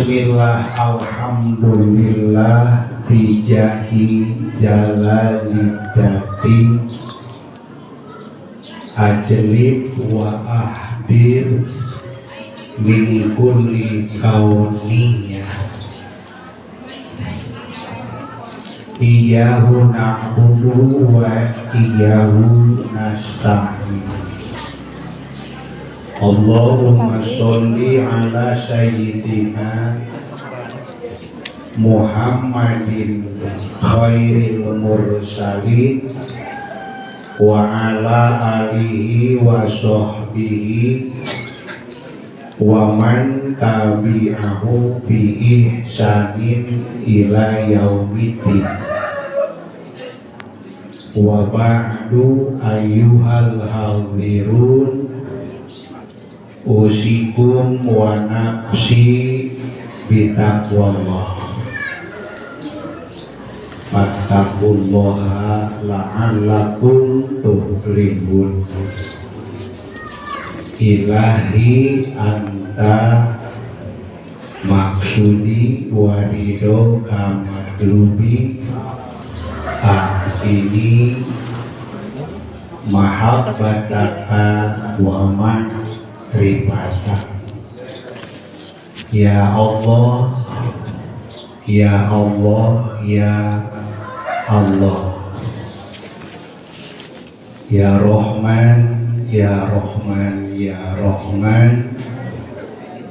Bismillah, alhamdulillah, bijahi jalalidati ajlib wa ahdir min kulli kauniyah. Iyyahu na'budu wa iyyahu nasta'in. Allahumma sholli ala sayyidina Muhammadin khairil mursalin wa ala alihi wa sahbihi wa man tabi'ahu bi ihsanin ila yaumiddin. Wa ba'du ayyuhal hadirun, usikum wa nafsi bitaqwallah. Fattaqullaha la'allakum tuflihun. Ilahi anta maksudi wa ridho kamatlubi a'tini mahabbataka wa ma'rifata. Ya Allah, ya Allah, ya Allah. Ya Rahman, ya Rahman, ya Rahman.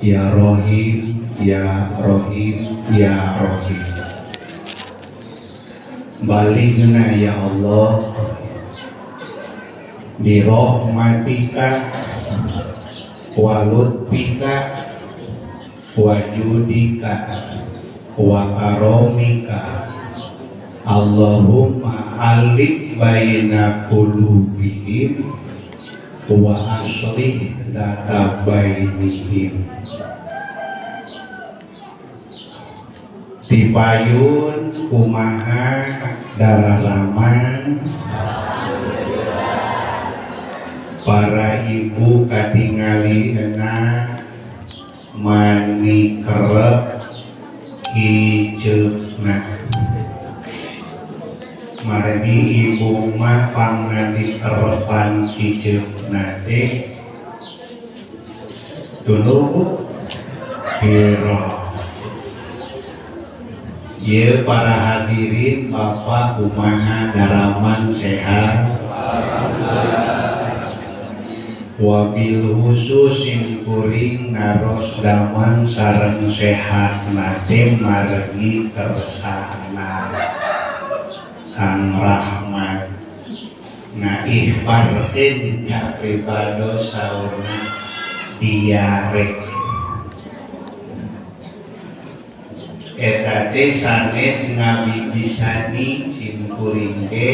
Ya Rahim, ya Rahim, ya Rahim. Baligna ya Allah bi rahmatika wa lutfika wa judika wa karomika. Allahumma alif baina qulubihim wa aslih data bainihim. Dipayun kumaha dararaman para ibu katingali enak mani kerep hijeuna. Margi ibu mah pangna dikerepan hijeuna teh tuluh hero. Ye para hadirin, bapak kumaha daraman sehat. Wabil khusus simkuring naros daman sareng sehat nate margi kersana Kang Rahmat ngaihbarkeun ka pribados saurna diare. Eta teh sanes ngabijisani simkuring ge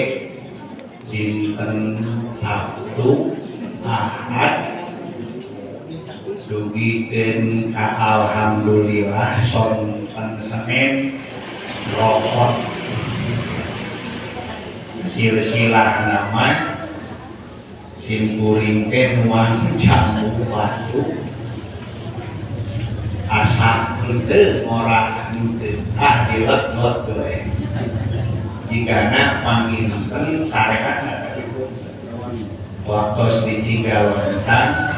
dinten Sabtu Ahad dugikeun ka alhamdulillah sonten Senin rokot silsilah nama simkuring teh nuang jambu batu asak henteu ngora henteu ah dilet-let we jigana panginten sarehat waktos di Cigawentang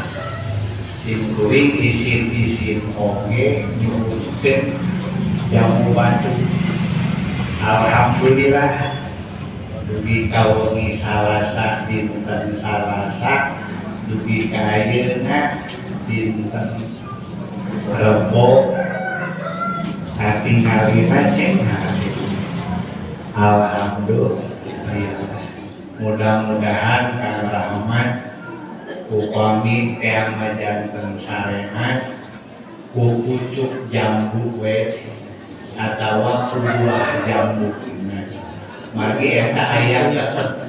simkuring isin-isin oge nyuhunkeun jamu batu. Alhamdulillah dugi ka wengi Salasa dinten Salasa dugi ka ayeuna dinten Rebo katingalina cenah. Alhamdulillah. Mudah-mudahan Kang Rahmat upami teang majanten sarehat ku pucuk jambu we atawa ku buah jambu. Margi eta aya keset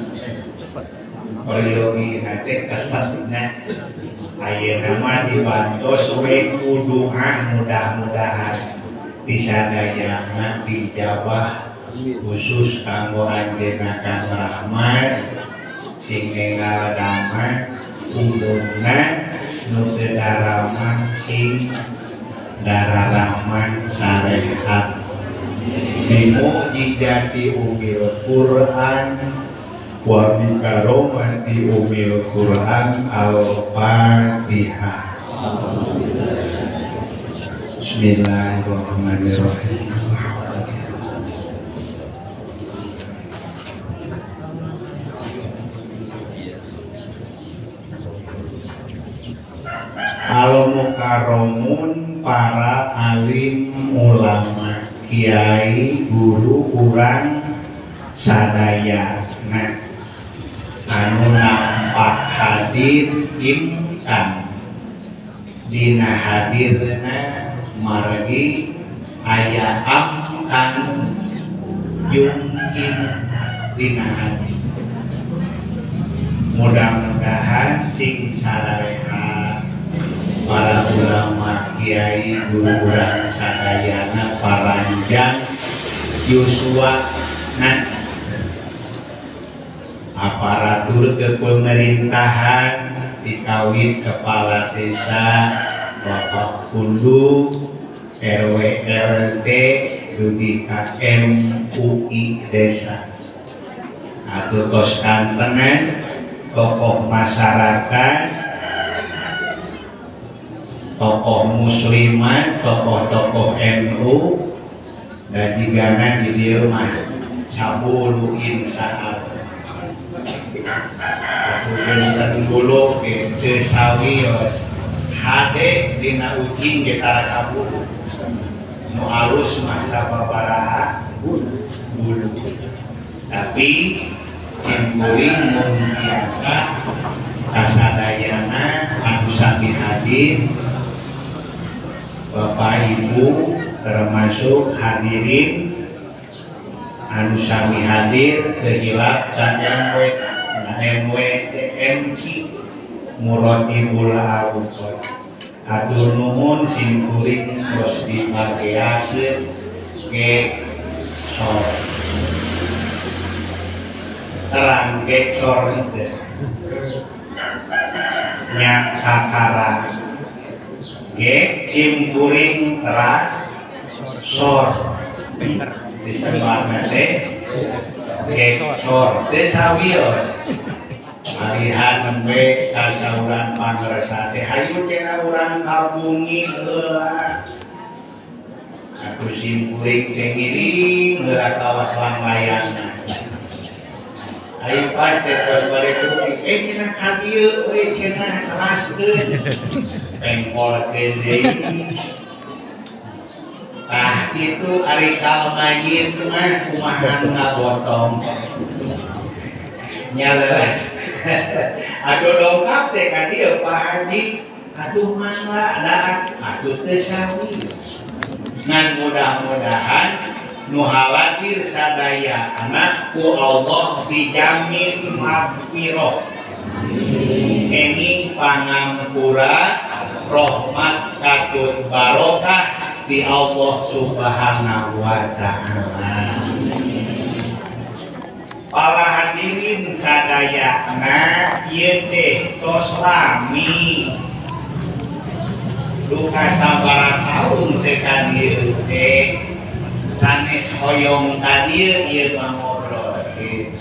peryogi teh kesetna ayeuna mah dibantos we ku doa mudah-mudahan disadayana dijabah khusus kanggo anjeunna Kang Rahmat sing enggal damai umumna nu teu daramah sing Dararahman sarehat bi mukjizati umil Quran wa bi karomati umil Quran. Al-Fatihah. Bismillahirrahmanirrahim. Al-Mukarramun para alim ulama kiai guru urang sadayana anu nampak hadir imkan dina hadirna margi aya amkan yungkin dina hadir. Mudah-mudahan sing sarareha para ulama kiai guru urang sadayana paranjang yuswa nah aparatur kepemerintahan dikawit kepala desa Bapak Kundu RW RT dugi ka MUI desa atau tos kantenan tokoh masyarakat tokoh muslimat, tokoh-tokoh NU dan jigana di dieu mah sabulu insyaallah. Atuh bulu ge teu sawios hade dina ucing ge tara sabulu. Nu alus mah sababaraha bulu. Tapi cimkuring mun biasa kasadayana anu sami hadir Bapak Ibu termasuk hadirin anu sami hadir kehilap dan MW MWCMC Murotibul Awqat. Atur nuhun simkuring terus dibageakeun ge sor. Terang ge sor teh. Nya kakara ge simkuring teras sor. Disebarna teh ge sor teh sawios. Alihan nembe kasauran pangresa teh hayu cenah urang kabungi heula. Atuh simkuring teh ngiring heula kawas langlayana. Ayo pas teh tos bade kuring, cenah ka dieu euy cenah teraskeun. Pengkolkeun deui. Tah kitu ari kalmayit mah kumaha nu ngabotong. Nya leres. Aduh dongkap teh ka dieu Pak Haji. Aduh mangga da atuh teu sawi. Ngan mudah-mudahan nu hawatir sadaya anak ku Allah dijamin magfirah. Ening pangampura rahmat katut barokah di Allah Subhanahu wa ta'ala. Para hadirin sadayana ieu teh tos lami duka sabaraha taun teh ka dieu teh sanes hoyong ka dieu ieu mah ngobrol teh.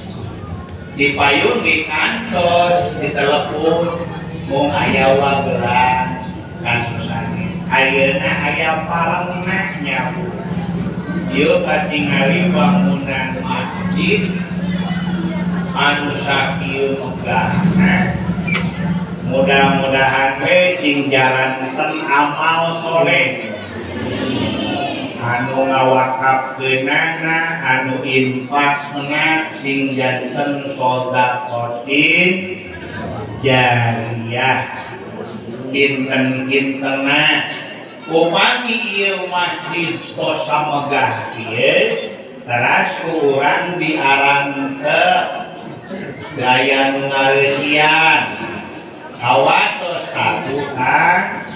Di payung di kantos di telepon mung aya wagelan kantosan. Ayeuna aya parengna nya Bu. Ieu katingali bangunan masjid anu sakieu megahna. Mudah-mudahan we sing jalanten amal soleh. Anu ngawakafkeunana, anu infakna sing janten sedekatin jariyah. Kinten-kintenna upami ieu masjid tos samegah ieu teras ku urang diarantep gaya nu ngareusian kawatos ka tukang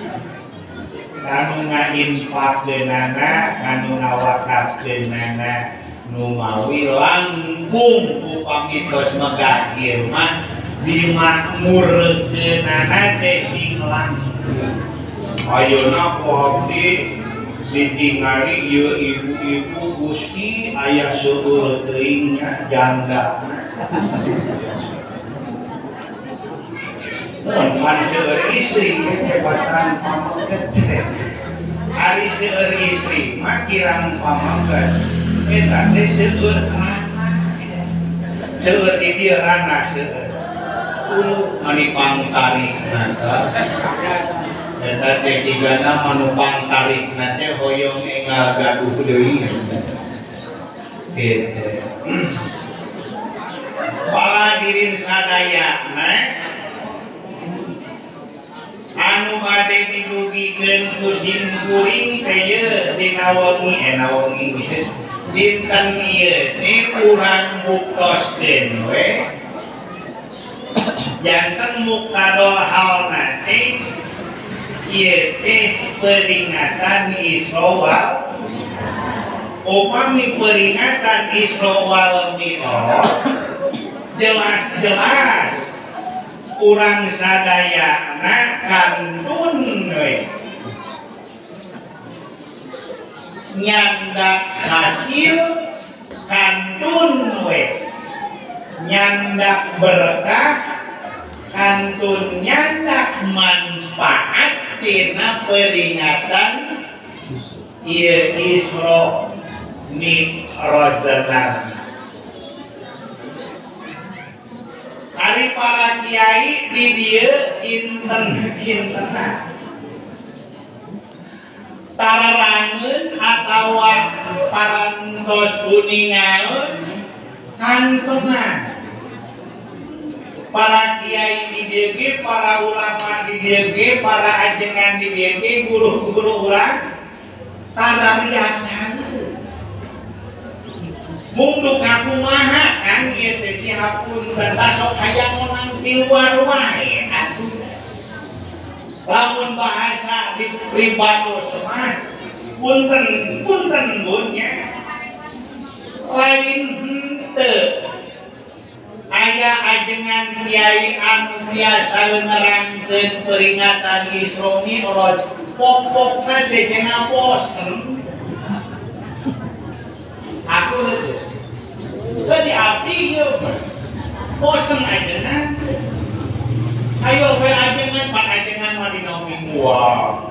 kanu ngainfakkeunana kanu ngawakafkeunana nu mawi langkung upami tos megah ieu mah dimakmurkeunana teh sing langkung. Ayeuna ku abdi ditingali ieu ibu-ibu Gusti aya seueur teuing nya janda. Mun pan seueur istri hebatan pameget. Ari seueur istri mah kirang pameget. Eta teh seueur rana. Seueur di dieu rana seueur. Mani pangtarikna teh. Eta teh jigana manu pangtarikna teh hoyong enggal gaduh deui. Gitu. Pala dirin sadayana anu bade didugikeun ku simkuring teh yeuh dina wengi wengi dinten ieu teh urang buktoskeun we janten muktadol halna teh ieu teh peringatan Isra wal upami peringatan Isra wal Mi'raj jelas-jelas urang sadayana kantun we nyandak hasil kantun we nyandak berkah kantun nyandak manfaat tina peringatan ieu Isra Mi'raj. Ari para kiai di dieu kinten-kintenan tararangeun atawa parantos uningaeun kantongan para kiai di dieu ge, para ulama di dieu ge, para ajengan di dieu ge, guru-guru urang tarariasaeun mung duka kumaha kan ieu teh sihapunten sok hayang menang di luar wae atuh. Lamun bahasa di pribados mah punten punten bun nya lain henteu aya ajengan kiai anu tiasa nerangkeun peringatan Isra Mi'raj pokokna teh cenah bosen. Aku itu jadi abdi ieu bosen ajengan. Ayo we ajengan pan ajengan mah dina mingguan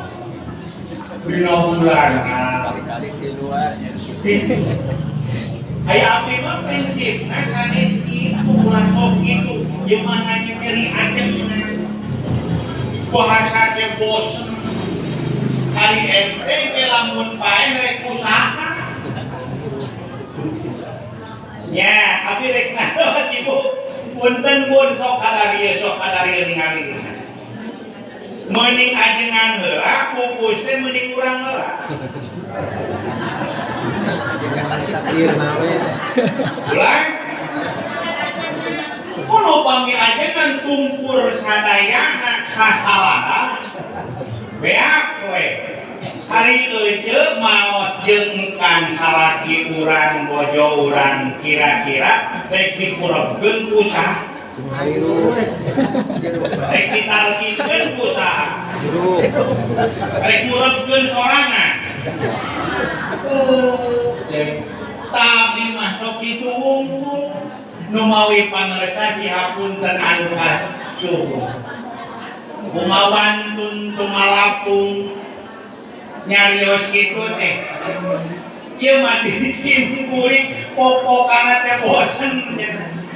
dina bulanan kali-kali di luar. Aya abdi mah prinsipna sanes kitu ulah sok kitu ieu mah nganyeri ajengan bahasa teh bosen. Ari ente ge lamun paeh rek usaha ya, abi rek naros ibu. Punten pun sok kadarieu ningali. Meuning ajengan heula, pupus teh meuning urang heula. Takdir mah we. Ulang. Kulo pami ajengan kumpul sadayana sasalah. Beak we. Hari euceu maot jeung kan salaki urang bojo urang kira-kira rek dikurebkeun ku saha? Rek ditalkikeun ku saha? Rek ngurebkeun sorangan. Tapi masuk itu wungkul nu mawi pangresa sihapunten anu kasuhun. Kumawantun tumalapung nyarios kitu teh. Ieu mah disimpuling popokana teh bosen.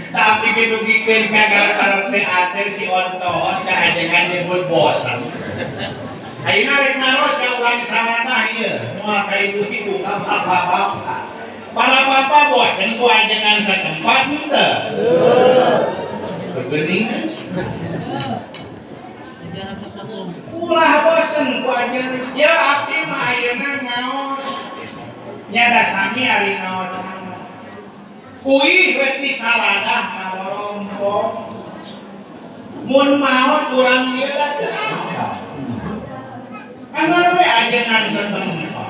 Tapi didugikeun ka garbarep teh ater si ontos ka ajengan nyebut bosen. Ayeuna rek naros ka urang saranah ieu, moal ka ibu-ibu ka bapak-bapak. Para bapak bosen ku ajengan satempat henteu? Bebeningan. Ulah bosen ku ajengan. Ya abdi mah ayeuna ngaos. Nya da sami ari ngaos. Uih we ti saladah ngalorompong. Mun maot urang ieu da teu apa. Anggar we ajengan satempat.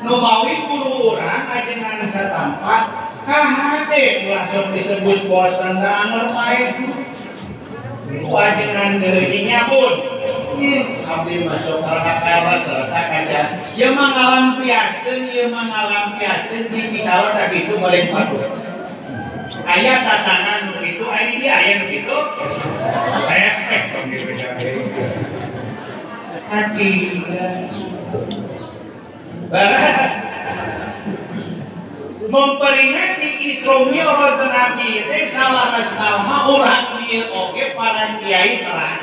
Nu mawi guru urang ajengan satempat kahade ulah sok disebut bosen da anggar paeh. Ku ajengan deui nya pun. Ih, abdi masuk karena karena serta kaca. Ieu mah ngalampiaskeun, ieu mah ngalampiaskeun si Cisarua tak kitu goreng padu. Aya tatangan nu kitu, aya di dieu aya nu kitu. Aya tong dibeja. Kacida. Baras. Memperingati Isra Mi'raj Nabi teh salah sama urang dieu oge para kiai terang.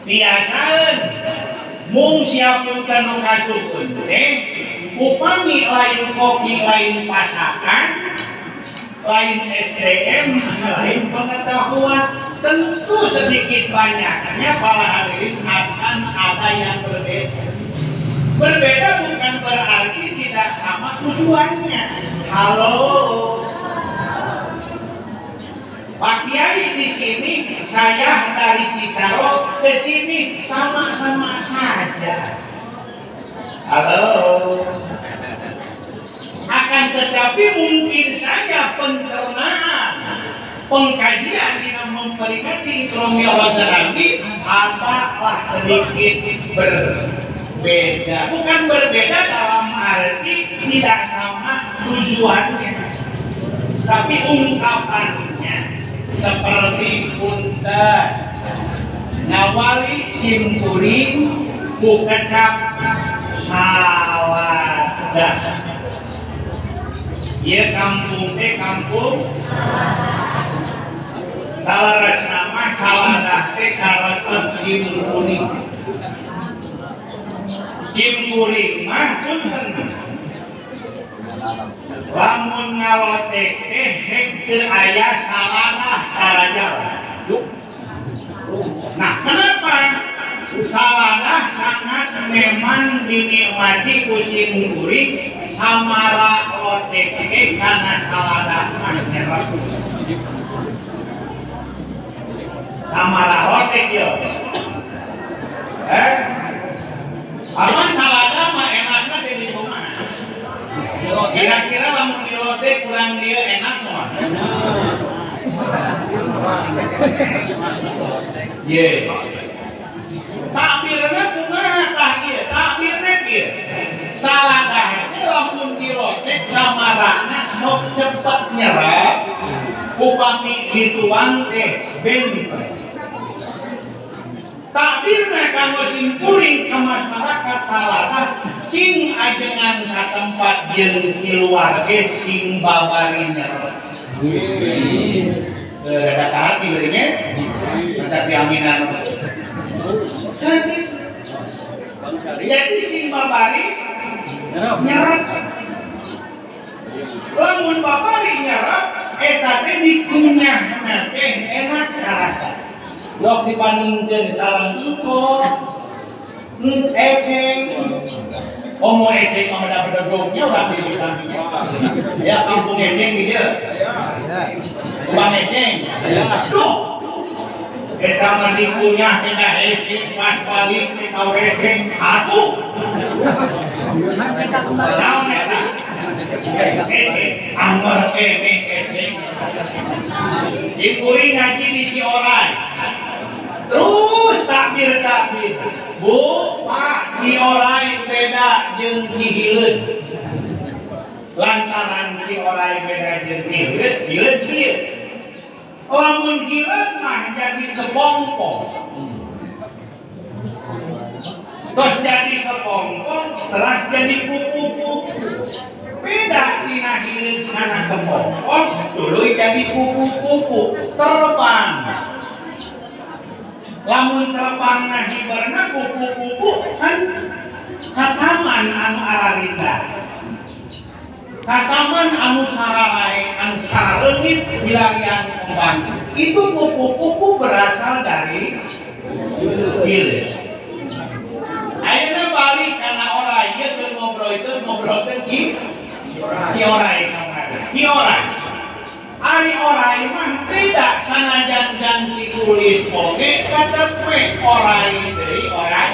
Biasaeun mung siapun nu kasuhun teh upami lain koki, lain pasakan, lain SDM, lain pengetahuan, tentu sedikit banyaknya para hadirin akan ada yang berbeda. Berbeda bukan berarti tidak sama tujuannya. Halo, Pak Kiai di sini, saya dari Cisarua ke sini sama-sama saja. Halo. Akan tetapi mungkin saja pencernaan, pengkajian dalam memperingati Isra Mi'raj Nabi adalah sedikit berbeda. Bukan berbeda dalam arti tidak sama tujuannya, tapi ungkapannya seperti punten ngawali simkuring ku kecap saladah. Ieu kampung teh kampung salaras nama saladah teh karesep simkuring. Simkuring mah punten lamun ngalotek teh hek teu aya saladah tarajal. Nah, kenapa saladah sangat memang dinikmati ku simkuring samara lotek teh karena saladah mah nyerep. Samara lotek yo. Aman saladah mah enakna di kumaha? Kira-kira lamun di lotek kurang dia enak mah? Ye. Takbirna kumaha tah ieu? Takbirna kieu. Saladah teh lamun di lotek samarana sok cepet nyerap, upami dituang teh benten. Takbirna kanggo simkuring ka masyarakat saladah cing ajengan satempat jeung keluarga sing babari nyerep. Ada hati berinya, tapi aminan. Jadi sing babari nyerap. Lamun babari nyerap, eta teh dikunyahna teh enak karasa. Lok dibandingkeun sareng engko, eceng. Omo eceng mah da bedegongnya urang di sampingnya. Ya kampung eceng di dieu. Kubang eceng. Duh. Eta mah dikunyah teh da hese pas balik teh ka weheng. Aduh. Naon eta? Eceng, angger keneh eceng. Dikuring ngaji di Cioray. Terus takbir-takbir. Bu, Pak, Cioray beda jeung Cihileun. Lantaran Cioray beda jeung Cihileun, hileun kieu. Lamun hileun mah jadi kepompong. Terus jadi kepompong, terus jadi kupu-kupu. Beda tina hileun kana kepompong, tuluy jadi kupu-kupu, terbang. Lamun terbang na hiberna kupu-kupu kan kataman anu ararinda. Kataman anu sararae, anu saraleungit milarian kembang. Itu kupu-kupu berasal dari hileun. Ayeuna balik kana orai ieu keur ngobrol itu ngobrolkeun ki orai kamari. Ki orai. Ari orai mah beda sanajan ganti kulit oge tetep we orai deui orai.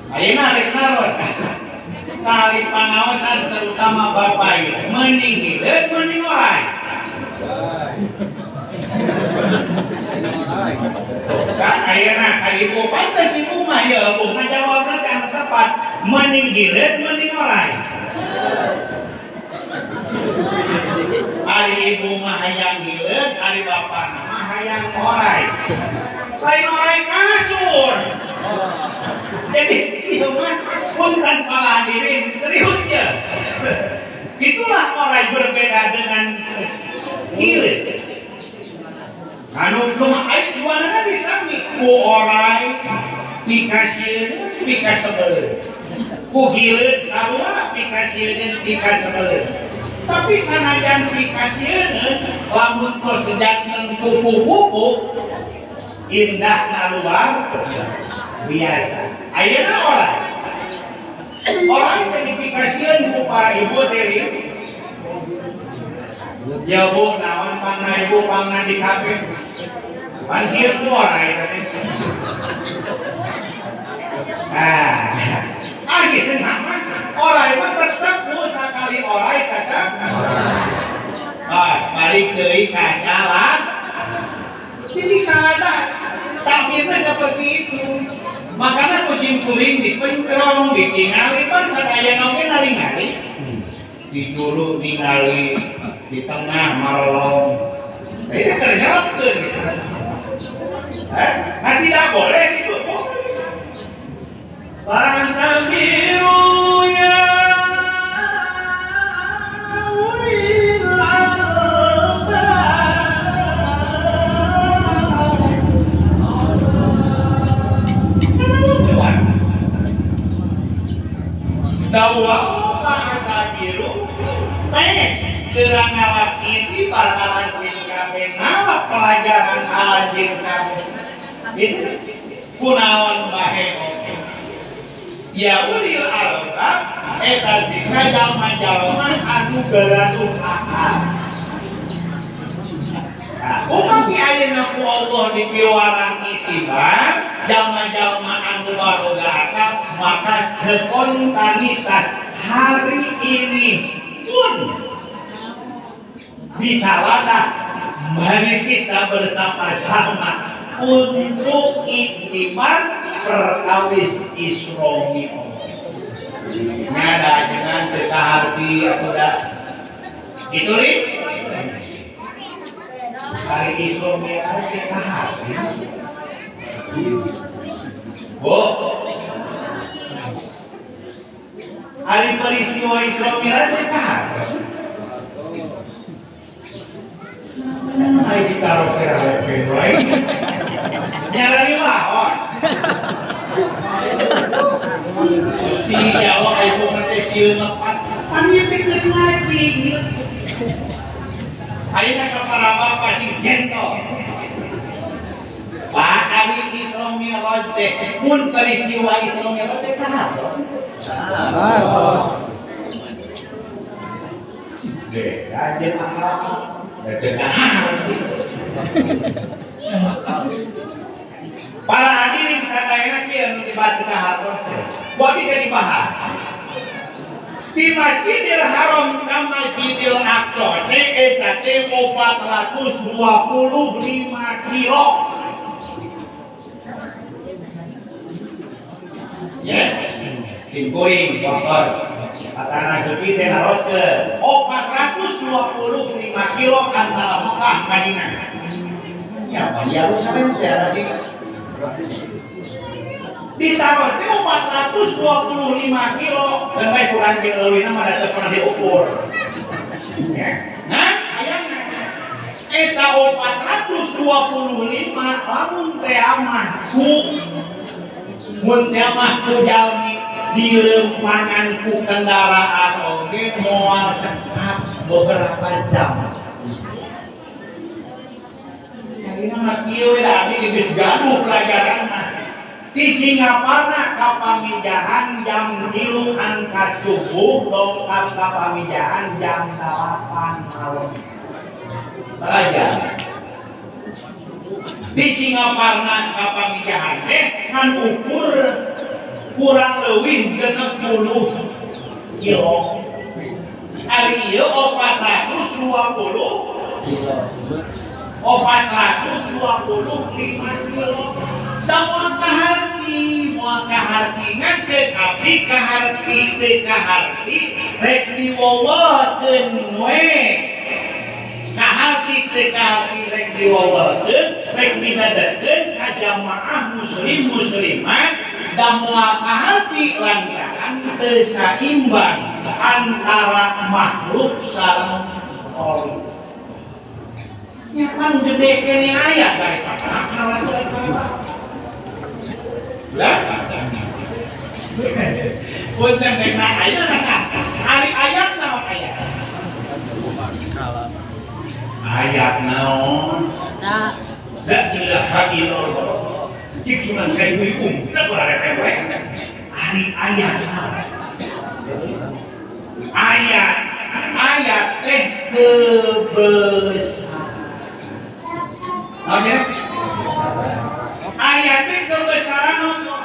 Ayeuna rek naros. Kali pangaosan terutama bapak ieu mending hileun mending orai. Ka ibu pantes ibu mah ya bu ngajawabna teh anu tepat, mending hileud mending orai. Ari ibu mah hayang hileud, ari bapana mah hayang orai. Lain orai kasur. Jadi ieu mah punten para hadirin, serius ya. Itulah orai berbeda dengan hileud. Anu nu aya duanana disami ku orai pikasieun pikasebeleun. Ku hileud sarua pikasieun pikasebeleun. Tapi sanajan pikasieun lamun tos janten kupu-kupu indahna luar biasa. Ayeuna orai. Orai teh dipikasieun ku para ibu teh lieu. Ya bu, naon pangna ibu pangna di kafe. Pan sieun ku orai teh. Nah, akhirna mah orai mah tetep bu sakali orai tetep. Pas balik deui ka salah. Jadi salah takdirnya seperti itu. Makanya ku simkuring dipentrong, ditingali pan sadaya oge nari-nari. Dijuru ningali di tengah marolong. Nah, itu ternyerapkeun gitu. Nah tidak boleh gitu. Fanabiru ya ulil albab. Dawa fanabiru keur ngalap itibar aranjeun kabeh ngalap pelajaran aranjeun kabeh. Itu kunaon bahe oge. Ya ulil albab eta teh ka jalma-jalma anu gaduh akal. Nah, upami ayeuna ku Allah dipiwarang itibar jalma-jalma anu baroga akal, maka spontanitas hari ini pun disaladah mari kita bersama-sama untuk iktibar perkawis Isra Mi'raj. Nyada jangan teu kaharti atuh da. Gitu li? Hari Isra Mi'raj teu kaharti. Bu. Hari peristiwa Isra Mi'raj teu kaharti. Ai ditaruh ke relepe wae. Nyarani waon. Gusti jawab ibu mah teh sieun lepat. Pan ieu teh keur ngaji. Ayeuna ka para bapak sing gento. Pak ari Isra Mi'raj teh mun peristiwa Isra Mi'raj teh kahartos. Hartos. Beda jeung akal. Beda kaharti. Para hadirin sadayana kieu nu dibahas ka hartos teh. Ku abdi teh dibahas. Di Masjidil Haram ka Masjidil Aqsa teh eta teh 425 kilo. Ya, tim kuring waktos Patana Suci teh naroskeun 425 kilo antara Mekah Madinah. Ya, pan Yerusalem teh ada di ditaruh teh 425 kilo dan baik kurang jeung leuwihna mah da teu pernah diukur. Ya. Nah, hayangna eta 425 lamun teh mah ku mun teh mah ku jalmi dilempangan ku kendaraan oge moal cepat beberapa jam. Ayeuna mah kieu we da abdi geus gaduh pelajaran mah. Di Singaparna ka Pamijahan jam 3 angkat subuh dongkap ka Pamijahan jam 8 malam. Belajar. Di Singaparna ka Pamijahan teh ngan ukur kurang leuwih 60 kilo. Ari ieu 425 kilo. Da moal kaharti ngan ceuk abdi kaharti teu kaharti rek diwowokeun we. Kaharti teu kaharti rek diwowokeun, rek dinadetkeun ka jamaah muslim muslimat da moal kaharti lantaran teu saimbang antara makhluk sareng khalik. Nya pan gede kene aya daripada akal daripada. Lah. Punten rek na aya na. Ari ayat naon ayat? Ayat naon? La ilaha illallah. Cik sunan ka ibu-ibu, da urang we. Ari ayat naon? Ayat ayat teh kebesaran. Oke? Ayat teh kebesaran Allah.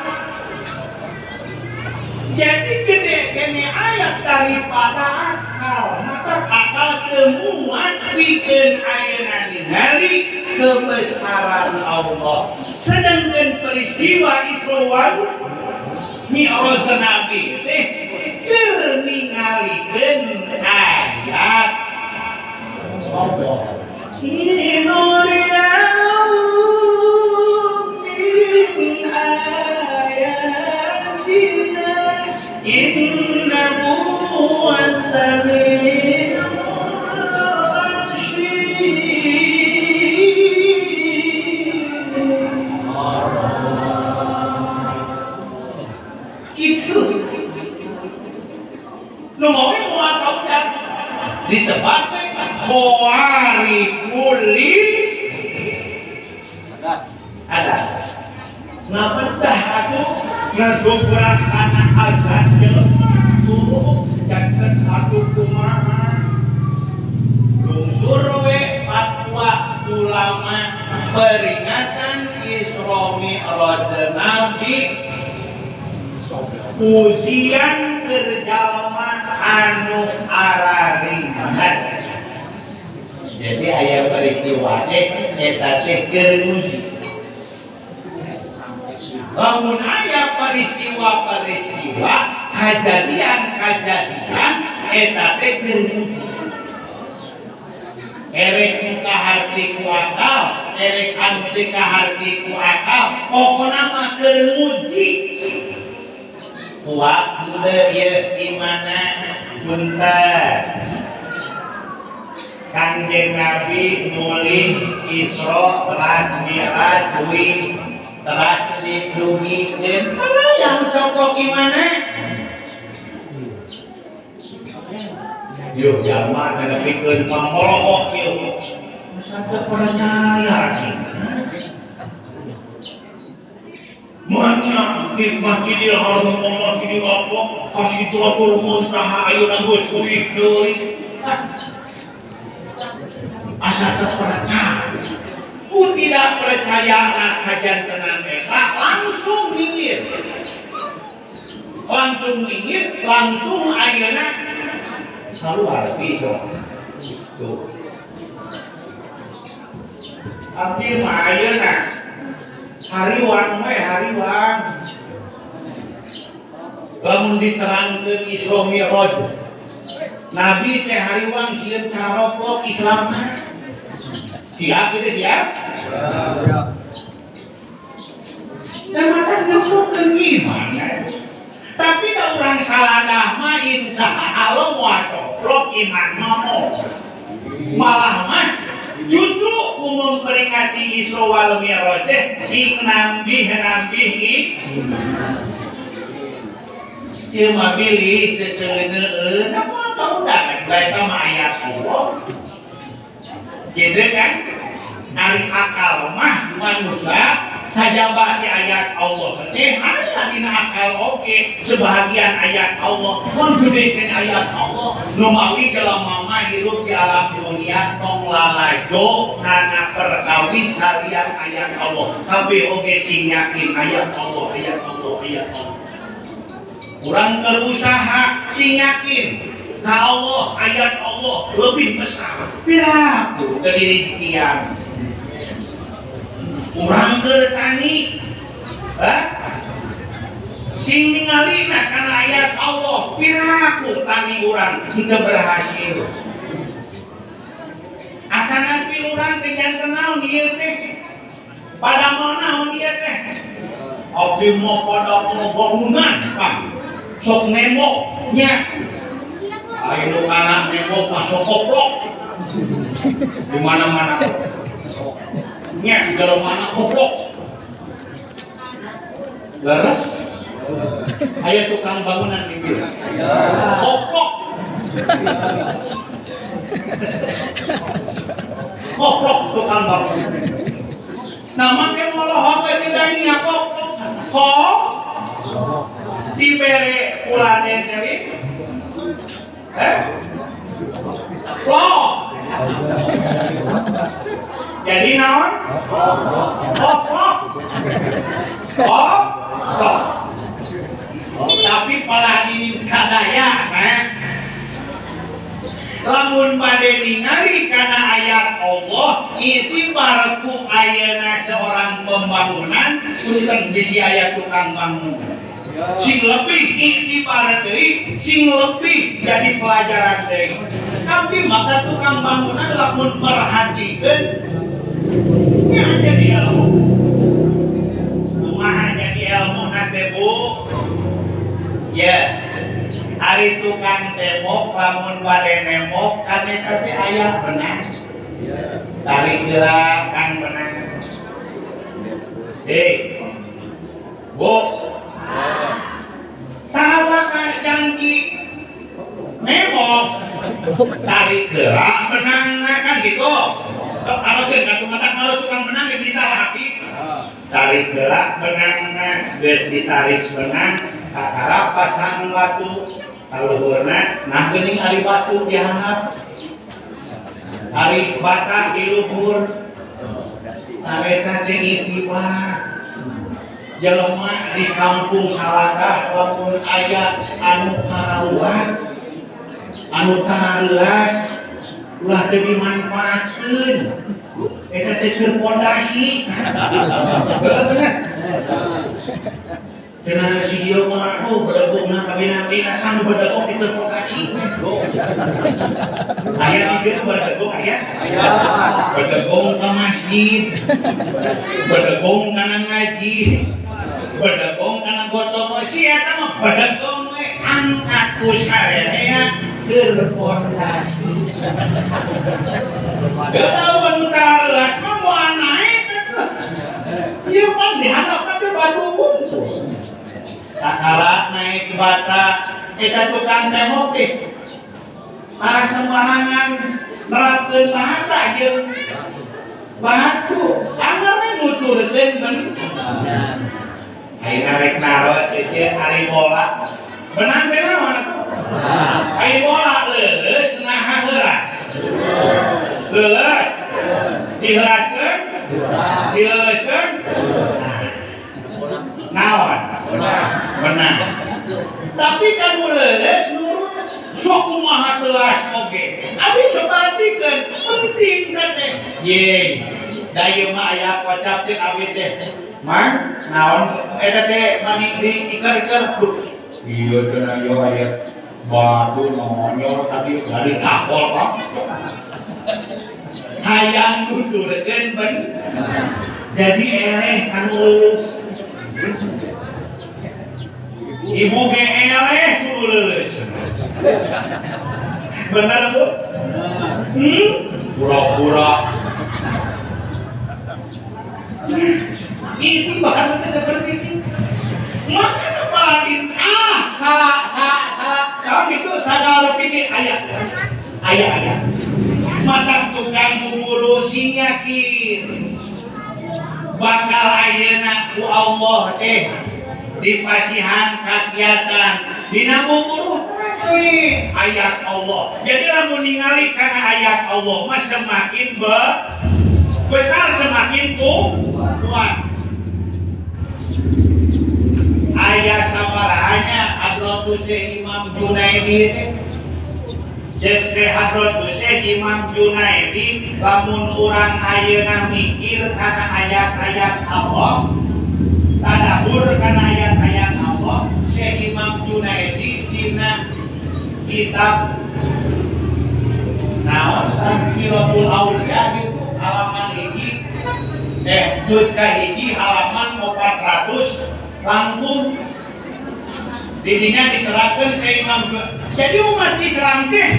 Jadi gede kene ayat daripada akal. Maka akal kemuat pikeun ayeuna ningali kebesaran Allah. Sedangkan peristiwa Isra wal Mi'raj Nabi teh keur ningalikeun ayat Allah. Linuriyahu min ayatina innahu huwas samiul basir. Gitu. Nu mau moal tau dah disebut khawariqul ada. Ngapedah aku ngedobrak anak azan jelema tuh janten aku kumaha. Lungsur we fatwa ulama peringatan Isra Mi'raj Nabi ujian keur jalma anu araringan. Jadi aya peristiwa teh eta teh keur nguji. Lamun aya peristiwa-peristiwa kajadian-kajadian eta teh keur nguji. Erek nu kaharti ku akal, erek anu teu kaharti ku akal, pokona mah keur nguji. Kuat henteu ieu imana punten. Kangjeng Nabi mulih Isra teras Mi'raj duwi teras didugikeun. Mana yang coplok imana? Yuk jalma teh nepikeun pamolok ieu. Masa teu percaya cing. Mana di Masjidil Haram, Masjidil Aqsa, ka Sidratul Muntaha ayeuna geus uih deui. Asa teu percaya. Ku tidak percaya kajantenan eta langsung minggir. Langsung minggir, langsung ayeuna keluar ti Isra. Tuh. Abdi mah ayeuna hariwang we hariwang. Lamun diterangkeun Isra Mi'raj. Nabi teh hariwang sieun caroplok Islamna. Siap gitu siap? Siap. Dan mata nempokeun gimana? Tapi da urang saladah mah insya Allah moal coplok iman mah moal. Malah mah justru ku memperingati Isra wal Mi'raj teh sing nambih-nambih iman. Ieu mah bilih seteuneueun da moal kaundangan da eta mah ayat Allah. Gitu kan? Ari akal mah manusia sajaba di ayat Allah teh aya dina akal oge sebahagian ayat Allah mun gedekeun ayat Allah nu mawi jelema mah hirup di alam dunia tong lalajo kana perkawis salian ayat Allah kabeh oge sing yakin ayat Allah ayat Allah ayat Allah urang keur usaha sing yakin ka Allah ayat Allah lebih besar piraku teu dirikian urang keur tani Hah? Sing ningalina kana ayat Allah, piraku tani urang henteu berhasil. Atanapi urang teh janten naon ieu teh? Pada mau naon ieu teh? Abdi mau pada mau bangunan, Pak. Sok nembok nya. Ayo nu kana nembok mah sok koplok. Di mana-mana. Nya di dalam mana koplok. Leres? Aya tukang bangunan di dieu. Koplok. Koplok tukang bangunan. Nah, make molohok ge tidak nya koplok. Kok dibere pulane teh? Eh? Plok. Jadi naon? Koplok. Koplok. Tapi paladinin sadaya, eh? Lamun bade ningali kana ayat Allah, itibar ku ayeuna seorang pembangunan, punten bisi aya tukang bangun. Sing lebih iktibar deui, sing lebih jadi pelajaran deui. Tapi maka tukang bangunan lamun perhatikeun nya jadi ilmu. Kumaha jadi ilmu teh, Bu? Ya. Ari tukang tembok lamun bade nembok kan eta teh aya benang. Tarik geura kang benang. Hei. Bu. Tawa ka jangki nembok. Tarik geura benangna kan gitu. Sok aroskeun ka tukang kalau tukang benang ge bisa lah api. Tarik geura benangna geus ditarik benang kakara pasang batu kaluhurna, nah geuning ari batu di handap, ari bata di luhur. Nah, eta teh itibar jelema di kampung Saladah lamun aya anu karaluat, anu tareuas, ulah teu dimanfaatkeun. Eta teh keur pondasi. Heuh, bener. Cenah si ieu mah, oh, bedegongna kabina-bina kan bedegong itu pondasi. Aya di dieu bedegong aya? Bedegong ka masjid, bedegong kana ngaji, bedegong kana gotong. Si eta mah bedegong we angkat ku sarerea keur pondasi. Lamun nu tareuat mah moal naek atuh. Ieu pan dihandapna teh batu wungkul. Kakara naik bata eta tukang tembok teh. Para sembarangan nerapkeun bata jeung batu. Angger we nuturkeun ben. Ayeuna rek naros teh ari bola. Benang teh naon atuh? Ari bola leuleus naha heuras? Leuleus. Diheuraskeun? Dileuleuskeun? Naon? Benang. Tapi kan nu leuleus nurut sok kumaha teuas oge. Abi sok perhatikeun, penting kan teh. Ye. Da ieu mah aya kocap cek abi teh. Mang, naon eta teh mani di iker-iker. Iya cenah ieu aya batu nonyol tadi dari kapol kok. Hayang nuturkeun ben. Jadi eleh kanu leuleus. Ibu ge eleh kudu leuleus. Bener, Bu? Hmm? Pura-pura. Itu bahan seperti itu. Maka paladin ah salah salah salah. Kalau itu sagala lebih ayat ayat ayat. Mata tukang buburu sing yakin bakal ayeuna ku Allah teh dipasihan kakiatan dina buburu terus we ayat Allah. Jadi lamun ningali kana ayat Allah mah semakin besar semakin kuat. Ayat sabarahanya Hadratus Syekh Imam Junaidi teh. Jeung Syekh Hadratus Syekh Imam Junaidi lamun urang ayeuna mikir kana ayat-ayat Allah, Tadabur kana ayat-ayat Allah. Syekh Imam Junaidi dina kitab naon, Tadkiratul Auliya gitu, halaman hiji, juz kahiji, halaman 400 langkung, didinya diterangkan Syekh Imam. Jadi umat Islam teh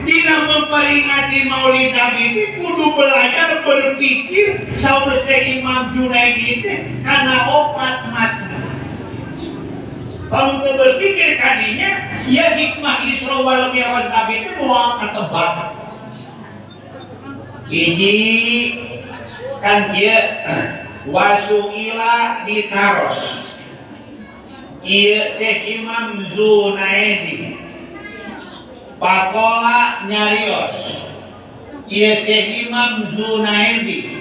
dina memperingati Maulid Nabi itu kudu belajar berpikir, saur Syekh Imam Junaidi teh, karena opat macam. Kalau teu berpikir kadinya ya, hikmah Isra wal Mi'raj Nabi itu moal ketebak. Hiji kan kieu, wasuila, ditaros ieu Syekh Imam Zunaidi, pakola, nyarios ieu Syekh Imam Zunaidi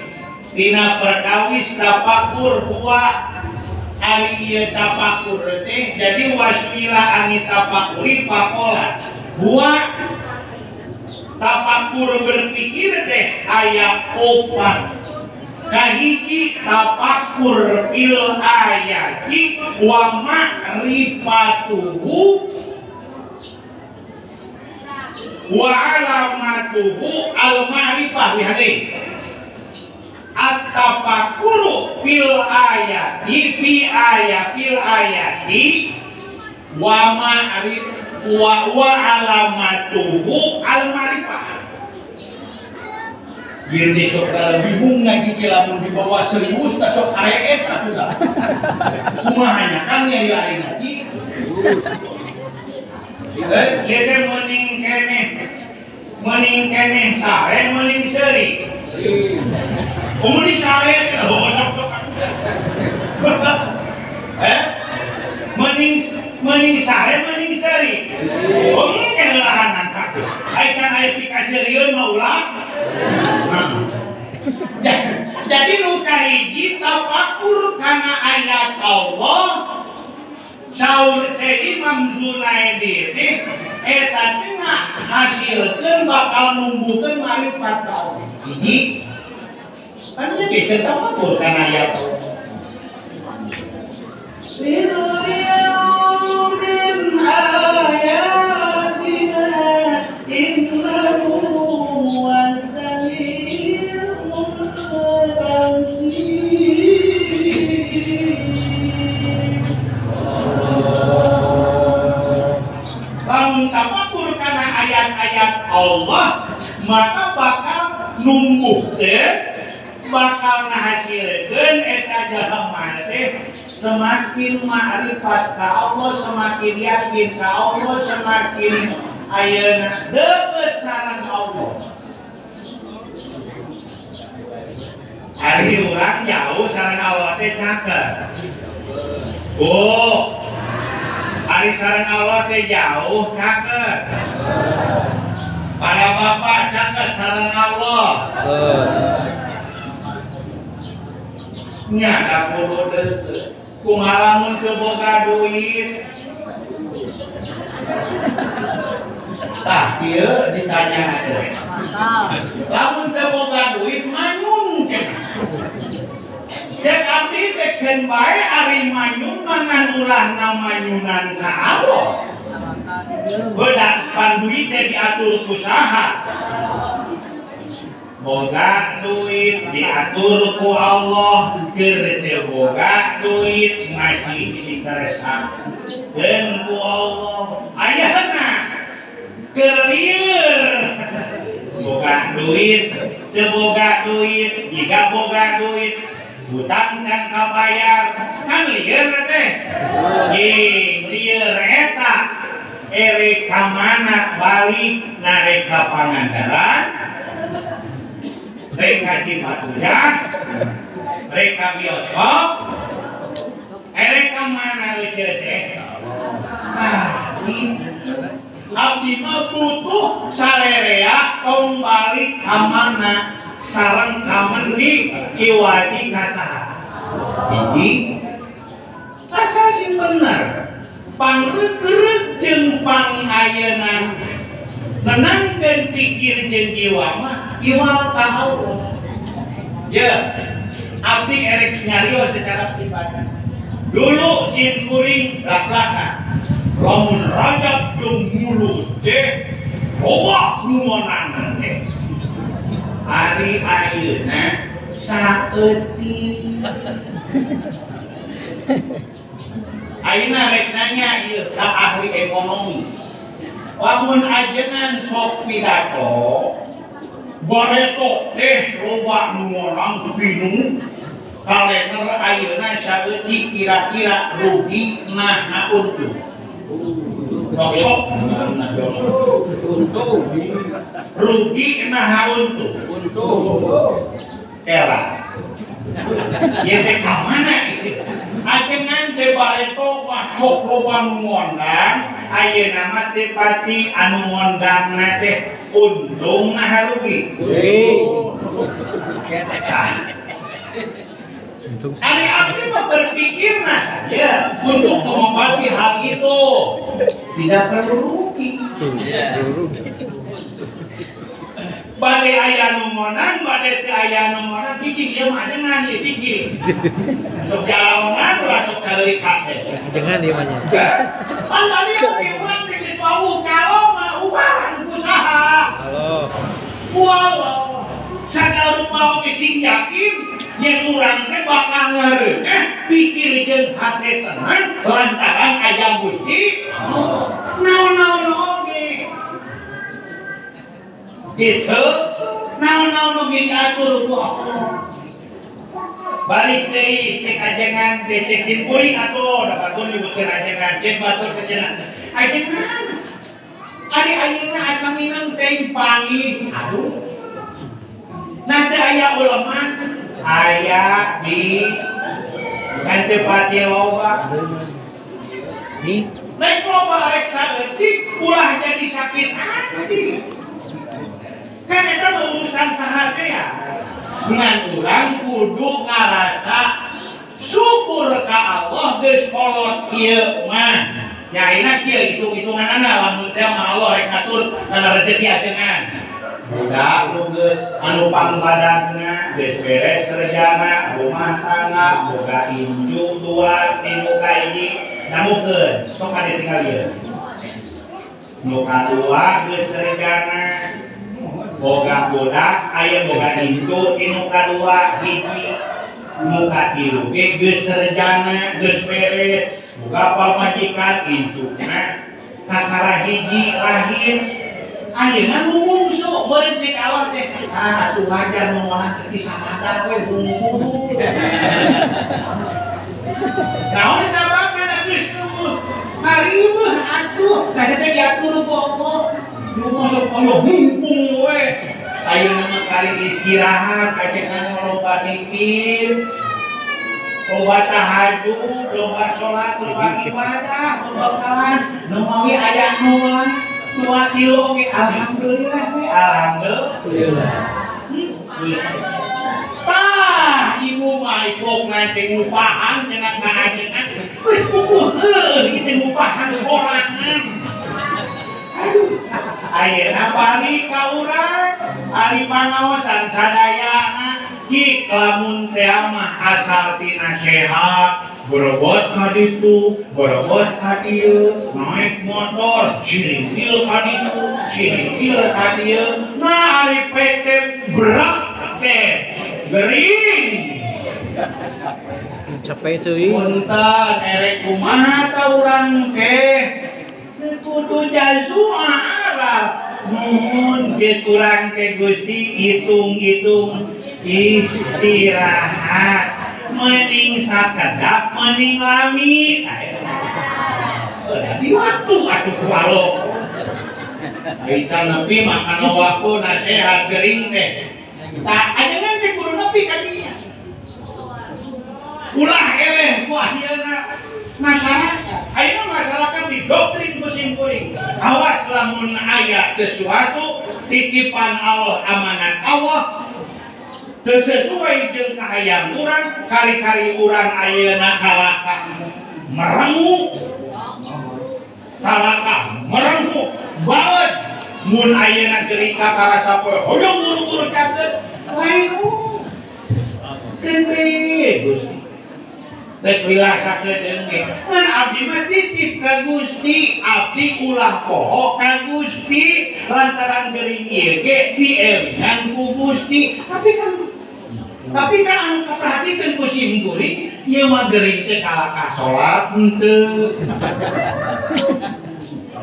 dina perkawis tapakur, huwa, ari ieu tapakur teh. Jadi wasuila ani tapakuri, pakola huwa, tapakur berpikir teh aya opat. Kahiji, tapakur fil ayati wa ma'rifatuhu wa alamatuhu al ma'rifah. Lihat nih, at-tafakuru fil ayati, fi ayat, fil ayati wa ma'rif wa alamatuhu al ma'rifah. Ieu teh sok rada bingung ngaji ke, lamun dibawa serius da sok arees atuh da. Kumaha nya kan ya ari ngaji. Ieu teh mending keneh sare, mending seuri. Mending sare, oh, sok sok. Eh? Mending mending sare, mending seuri. Oh, engke lahanan atuh. Ai can aya pikaseurieun mah ulah. Jadi nu kahiji, tafakur kana ayat Allah, saur Syekh Imam Zunaidi teh eta teh hasilkeun, bakal numbuhkeun marifat ka Allah. Hiji kan jadi teu tafakur kana ayat Allah. Linuriyahu min ayatina innahu huwas samiul basir. Lamun tafakur kana ayat-ayat Allah, maka bakal numbuhkeun, bakal ngahasilkeun eta jalma teh semakin ma'rifat ka Allah, semakin yakin ka Allah, semakin ayeuna deukeut sareng Allah. Ari urang jauh sareng Allah teh caket. Oh, ari sareng Allah teh jauh, caket. Para bapak caket sareng Allah. Nya da kudu deukeut. Kumaha lamun teu boga duit? Tah, kieu ditanya teh. Lamun teu boga duit manyun cenah. Cek abdi teh keun bae ari manyun, mangan ulah manyunan ka Allah. Bedak pan duit teh diatur ku saha? Boga duit diatur ku Allah, keur teu boga duit masih dikeresakeun ku Allah. Ayeuna keur lieur boga duit, teu boga duit, jika boga duit hutang can kabayar, kan lieur teh. Jing lieur eta erek ka mana balik? Narek ka Pangandaran, rek ka Cipatujah, rek ka bioskop, erek ka mana euceut teh? Ah, gitu. Abdi mah butuh sarerea tong balik ka mana sareng ka mendi, iwaji ka saha? Hiji, asa sing bener pangreuk jeung pang ayeuna nenangkeun pikir jeung jiwa mah iwal ka Allah. Ya, abdi erek nyarios secara pribadi. Dulu sim kuring lak-lakan. Lamun Rajab jeung Mulud teh loba nu meunang teh. Ari ayeuna saeutik. Ayeuna rek nanya ieu ka ahli ekonomi. Lamun ajengan sok pidato bareto teh loba nu meunang pinu kalender ayeuna saeutik kira-kira rugi naha untung. Sok Untung. Rugi naha untung. Untung. Kela. Ieu teh ka mana ieu? Ajengan teh bareto mah sok loba nu ngondang, ayeuna mah teh pati anu ngondangna teh untung naha rugi. Rugi. Untung. Ari abdi mah berpikir nah, ya untuk mengobati hal itu tidak perlu rugi. Tuh, rugi. Bade aya nu ngondang, bade teu aya nu ngondang, cicing ieu mah ajengan ieu cicing. Sok jalanan ulah sok careulik teh. Jangan dia mah nya. Pan tadi oge urang teh geus wawuh kalau mah ubaran ku saha? Halo. Walau sagala rupa oge sing yakin yen urang teh bakal ngareuneh pikir jeung hate tenang lantaran aya Gusti naon-naon oge gitu, naon-naon oge diatur ku Allah. Balik deui cek ajengan teh, cek simkuring atuh da batur nyebutkeun ajengan, cek batur teh cenah ajengan ari ayeuna asa mineng teh panggih, aduh, nah teu aya uleman aya di kan teu pati loba. Nih, naik loba rek saeutik ulah jadi sakit hati, kan eta mah urusan saha teh ya. Ngan urang kudu ngarasa syukur ka Allah geus kolot kieu mah. Nyaina kieu hitung-hitunganana, lamun teh mah Allah rek ngatur kana rezeki ajengan. Budak nu geus anu pangbadagna geus beres rejana rumah tangga, boga incu dua tilu ka hiji, namukeun sok kade tinggal ieu. Nu kadua geus rejana, boga budak aya, boga incu tinu kadua hiji. Nu katilu ge geus sarjana, geus beres, boga pamajikan, incuna kakara hiji lahir. Ayeuna nu bungsu beureum cek Allah teh, ah atuh wajar nu moal teh samadar we hungkul. Naon sababna? Geus ngaribeuh atuh nah teh diatur ku Allah. Nu masuk koyo mumpung we ayeuna mah kali istirahat, ajengan loba dikir, loba tahajud, loba salat, loba ibadah, pembekalan nu mawi aya nu dua tilu oge alhamdulillah we, alhamdulillah. Tah ibu mah ipok nanti ngupahan cenah ka ajengan geus puguh heuh ieu teh ngupahan sorangan. Aduh, ayeuna balik ka urang ari pangaosan sadayana. Cik lamun teh mah asal tina sehat, borobot ka ditu, borobot ka dieu, naik motor siringkil ka ditu, siringkil ka dieu. Nah ari PT berat teh gering. Capek tuh. Punten, erek kumaha ta urang teh? Teu kudu jazua aral. Nuhun cek urang teh Gusti, hitung-hitung istirahat. Mending sakedap, mending lami. Oh, dadi waktu atuh ku Allah. Ai can nepi makan waktu nasehat gering teh. Tah ajengan teh kudu nepi ka dinya. Ulah eleh ku ayeuna masyarakat. Ayeuna masyarakat didoktrin ku simkuring. Awas lamun aya sesuatu titipan Allah, amanat Allah teu sesuai jeung kahayang urang, kali-kali urang ayeuna kalaka merengu. Kalaka merengu baeud mun ayeuna cerita karasa poe hoyong buru-buru caket lain keun we Gusti. Rek lila sakedeung ge. Ngan abdi mah titip ka Gusti, abdi ulah poho ka Gusti lantaran gering ieu ge dielingan ku Gusti. Tapi kan anu kaperhatikeun ku sim kuring, ieu mah gering teh kalakah salat henteu.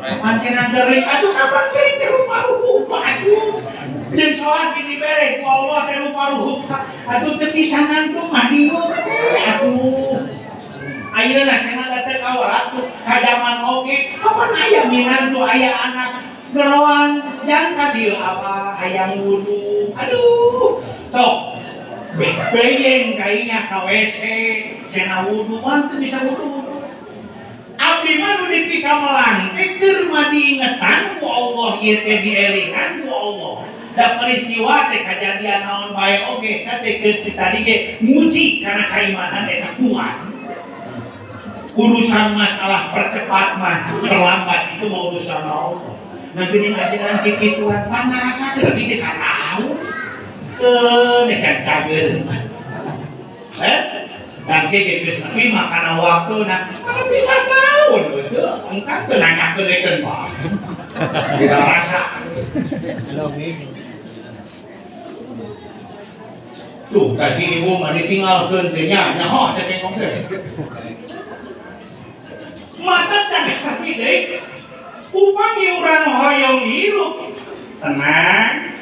Pancena gering, atuh kapan gering teh rupa-rupa atuh. Jeung salat ge dibere ku Allah teh rupa-rupa. Atuh teu bisa nangtung mah bingung atuh. Ayeuna cenah teh kawarat tuh ka zaman oge, kapan aya minantu aya anak geroan jang ka dieu apa hayang wudu. Aduh, sok beyeng kayaknya ka WC cenah wudu mah teu bisa wudu. Abdi mah nu dipikamelang teh keur mah diingetan ku Allah ieu teh dielingan ku Allah. Da peristiwa teh kajadian naon bae oge teh teh tadi ge nguji kana kaimanan eta kuat. Urusan masalah percepat mah perlambat itu mah urusan Allah. Nah geuning ajaran kikituan pan ngarasakeun abdi ge sataun. Keun can cageun mah. Nanti geus nepi mah kana waktuna, mana bisa tahun betul. Engka teu nanyakeun dekeun mah. Bisa rasa. Tuh, kasih ibu mah ditinggalkeun teh nya, nyaho cek engkong teh. Mata tapi deui upami urang hoyong hirup tenang,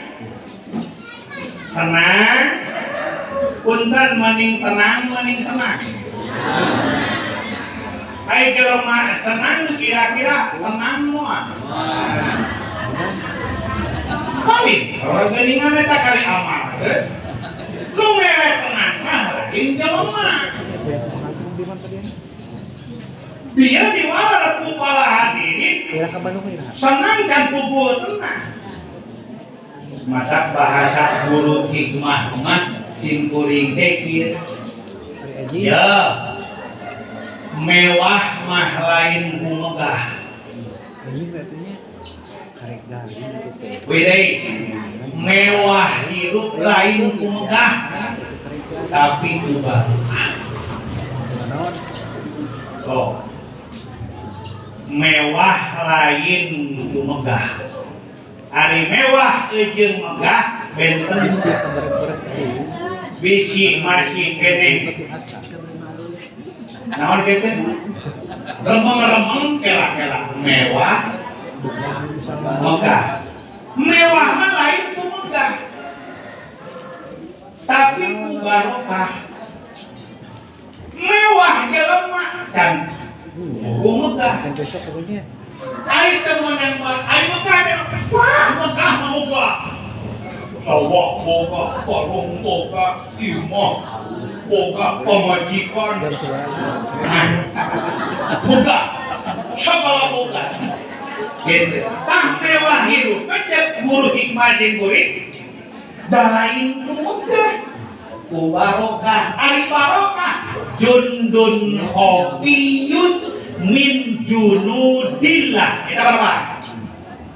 senang, punten mending tenang mending senang. Ai jelema senang kira-kira tenang moal. Paling geuningan eta kali amal. Nu mere tenang mah lain jelema. Biar diwalar ku para hadirin senang kan kubu tenang. Mata bahasa guru hikmah mah cing kuring teh kieu. Ya. Mewah mah lain ku megah. Wih, mewah hirup lain ku megah, tapi ku barokah. Oh. Mewah lain ku megah. Ari mewah jeung megah benten. Bisi masih keneh. Naon kitu? Remeng-remeng kela-kela mewah megah. Mewah mah lain ku megah. Tapi ku barokah. Mewah jelema can ku megah. Ai teu meunang mah, ai megah teh wah megah mah boga. Sawah boga, warung boga, imah boga, pamajikan. Nah, boga, segala boga. Gitu. Tah mewah hirup mah cek guru hikmah sing kuring da lain ku megah. Ku barokah, ari barokah jundun khafiyun min junudillah. Eta barokah.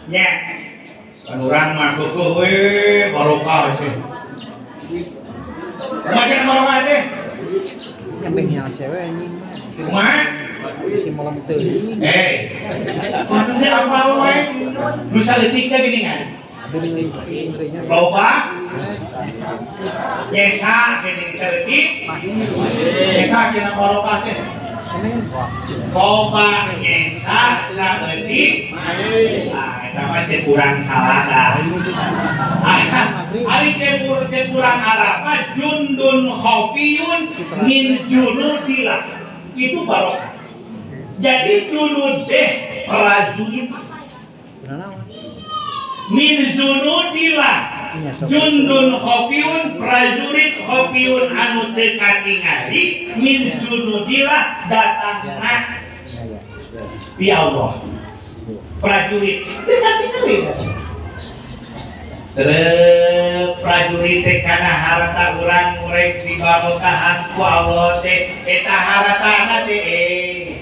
Nya. Kan urang mah keukeut we barokah teh. Kumaha cenah barokah teh? Kumaha? Eh, kumaha teh apal wae? Nu saleutik teh geuningan. Loba nyesa geuning saleutik. Eta cenah barokah teh. Loba nyesa saeutik. Nah, eta mah teh kurang salah dah. Ari teh kurang Arab mah jundun khafiyun min junudillah. Itu barokah. Jadi junud teh prajurit. Min junudillah. Jundun khafiyun prajurit khafiyun anu teu katingali min junudillah datangna ti Allah. Prajurit teu katingali. Terus prajurit teh kana harta urang murek dibarokahan ku Allah teh eta hartana teh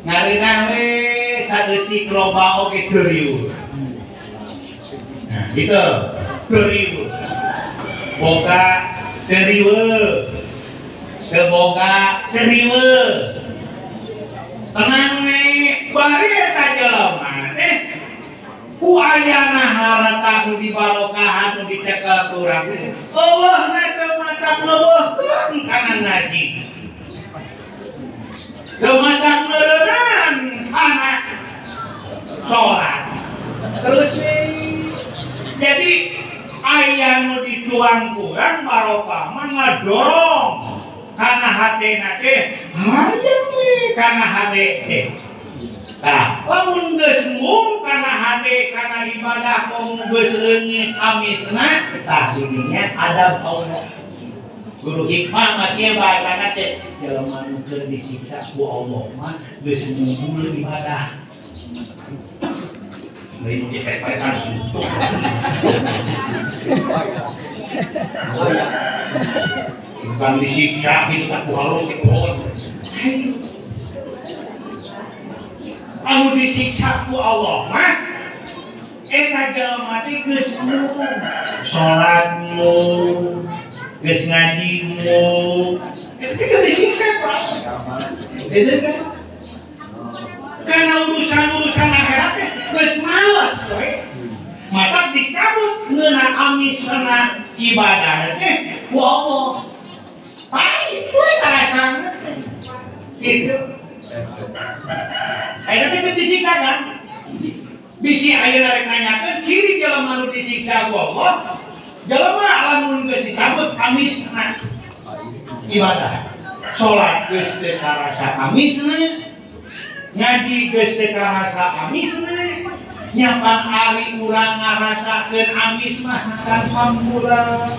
ngareunah we saeutik loba oge teu riweuh. Nah, gitu. Teu riweuh. Boga teu riweuh. Teu boga seriweuh. Tenang we, bari eta jelema teh ku ayana harta nu dibarokahan nu dicekel ku urang teh. Eueuhna teu matak leuweuhkeun kana ngaji. Teu matak meureunan kana salat. Terus we. Jadi aya nu dituang kurang barokah mah ngadorong kana hatena teh hayang we kana hate teh. Tah, lamun geus embung kana hate kana ibadah komo geus leungit amisna, tah didinya adab Allah. Guru hikmah mah kieu bahasana teh, jelema nu keur disiksa ku Allah mah geus ngumpul ibadah. Lain nu dipek-pekan suntuk. Bukan disiksa gitu kan ku halus ku pohon. Ayo. Anu disiksa ku Allah mah eta jelema teh geus salatmu, geus ngajimu, eta teh geus disiksa ku Allah. Itu kan? Karena urusan-urusan akhirat teh geus males we. Maka dicabut ngeuna amisna ibadah teh ku Allah. Pahit we karasana teh. Gitu. Ayeuna teh teu disiksa kan? Bisi ayeuna rek nanyakeun ciri jelema nu disiksa ku Allah, jelema lamun geus dicabut amisna ibadah. Salat geus teu karasa amisna, ngaji geus teu karasa amisna, nyapan ari urang ngarasakeun amis mah kan hampura.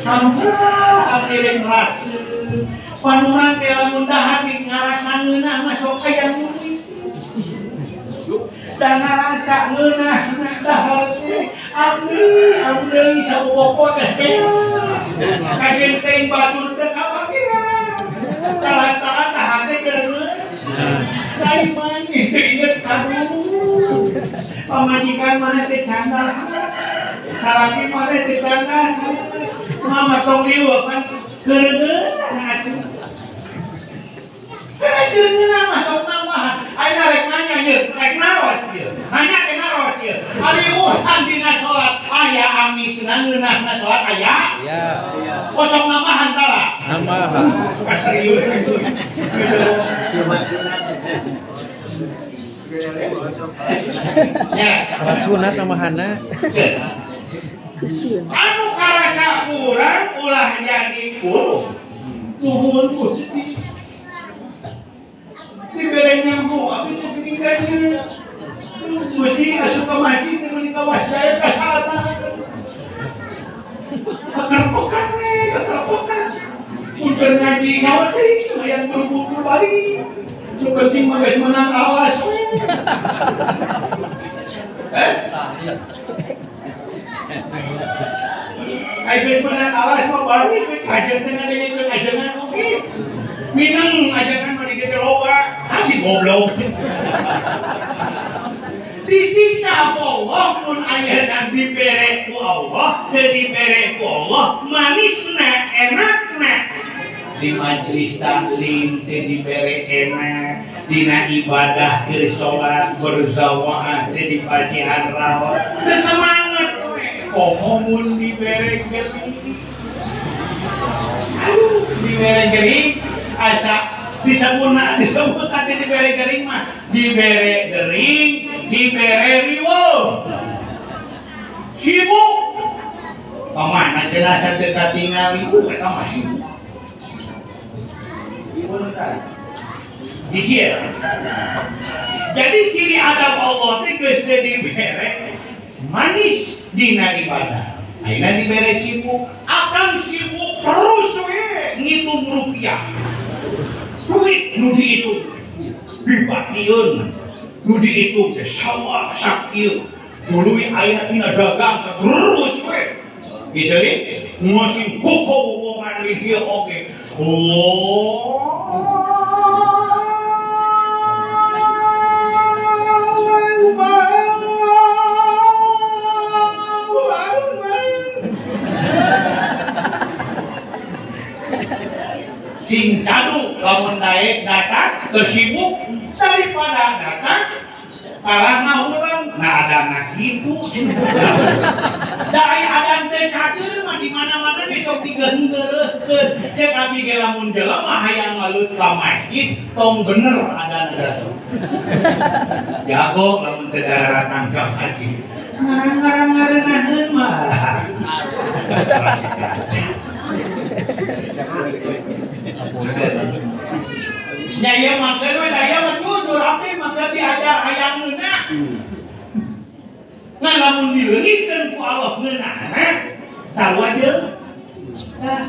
Hampura abdi rek ngerasakeun. Pan urang teh lamun dahar ngarasa ngeunah mah sok aya nu kitu. Da ngarasa ngeunah dahar teh abdi abdi sabobopo teh kajen teh batur teh kabagian. Lantaran dahar teh keur ngeunah. Lain mah inget aduh. Pamajikan mana teh canda. Salaki mana teh canda. Mama tong liweuh kan keur ngeunah atuh. Karena keur ngeunah mah sok nambahan. Ayeuna rek nanya ieu, rek naros ieu. Nanya teh naros ieu. Ari urang dina salat aya amisna ngeunahna salat aya? Ya. Oh sok nambahan tara? Nambahan. Kasarieu itu. Ya. Salat sunat nambahanna. Anu karasa kurang ulah jadi puluh. Nuhun Gusti. Dibere nyaho abdi teh geuning ka dieu. Gusti asup ka masjid teh meuni kawas jaya ka salata. Kakerepokan we, kakerepokan. Mun keur ngaji nyawa teh hayang buru-buru balik. Nu penting mah geus menang awas we. Eh? Ai geus menang awas mah balik we kajeun teh ngadengekeun ajengan oge. Mineng ajengan mah di dieu loba, ah si goblok. Disiksa Allah mun ayeuna dibere ku Allah, teu dibere ku Allah, manisna enakna. Di majelis taklim teu dibere enak, dina ibadah keur salat berjamaah teu dipasihan raos, teu semangat we. Komo mun dibere gering. Aduh, dibere gering asa disebutna disebut tadi dibere gering mah, dibere gering, dibere riweuh. Sibuk. Kamana jenazah teu katingali, eta mah sibuk. Gigir. Jadi ciri adab Allah teh geus teu dibere manis dina ibadah. Ayeuna dibere sibuk, akan sibuk terus we ngitung rupiah. Duit nu dihitung. Dibakieun. Nu dihitung teh sawah sakieu. Tuluy ayeuna tina dagang terus we. Gitu ye. Ngosin koko-kokoan di dieu oge. Oh. Sing cadu lamun daek datang tersibuk daripada datang kalah ngahulang. Nah, ada gitu da ai adan teh cager mah di mana-mana ge sok digeunggeureuhkeun. Cek abi ge lamun jelema hayang malut ka masjid tong bener adan ada jago lamun teu daratang ka masjid ngarang-ngarang ngarenaheun mah. Nya ieu mah keun we da ieu mah jujur abdi mah keur diajar hayang ngeunah. Nah, lamun dileungitkeun ku Allah ngeunahna sarua jeung tah.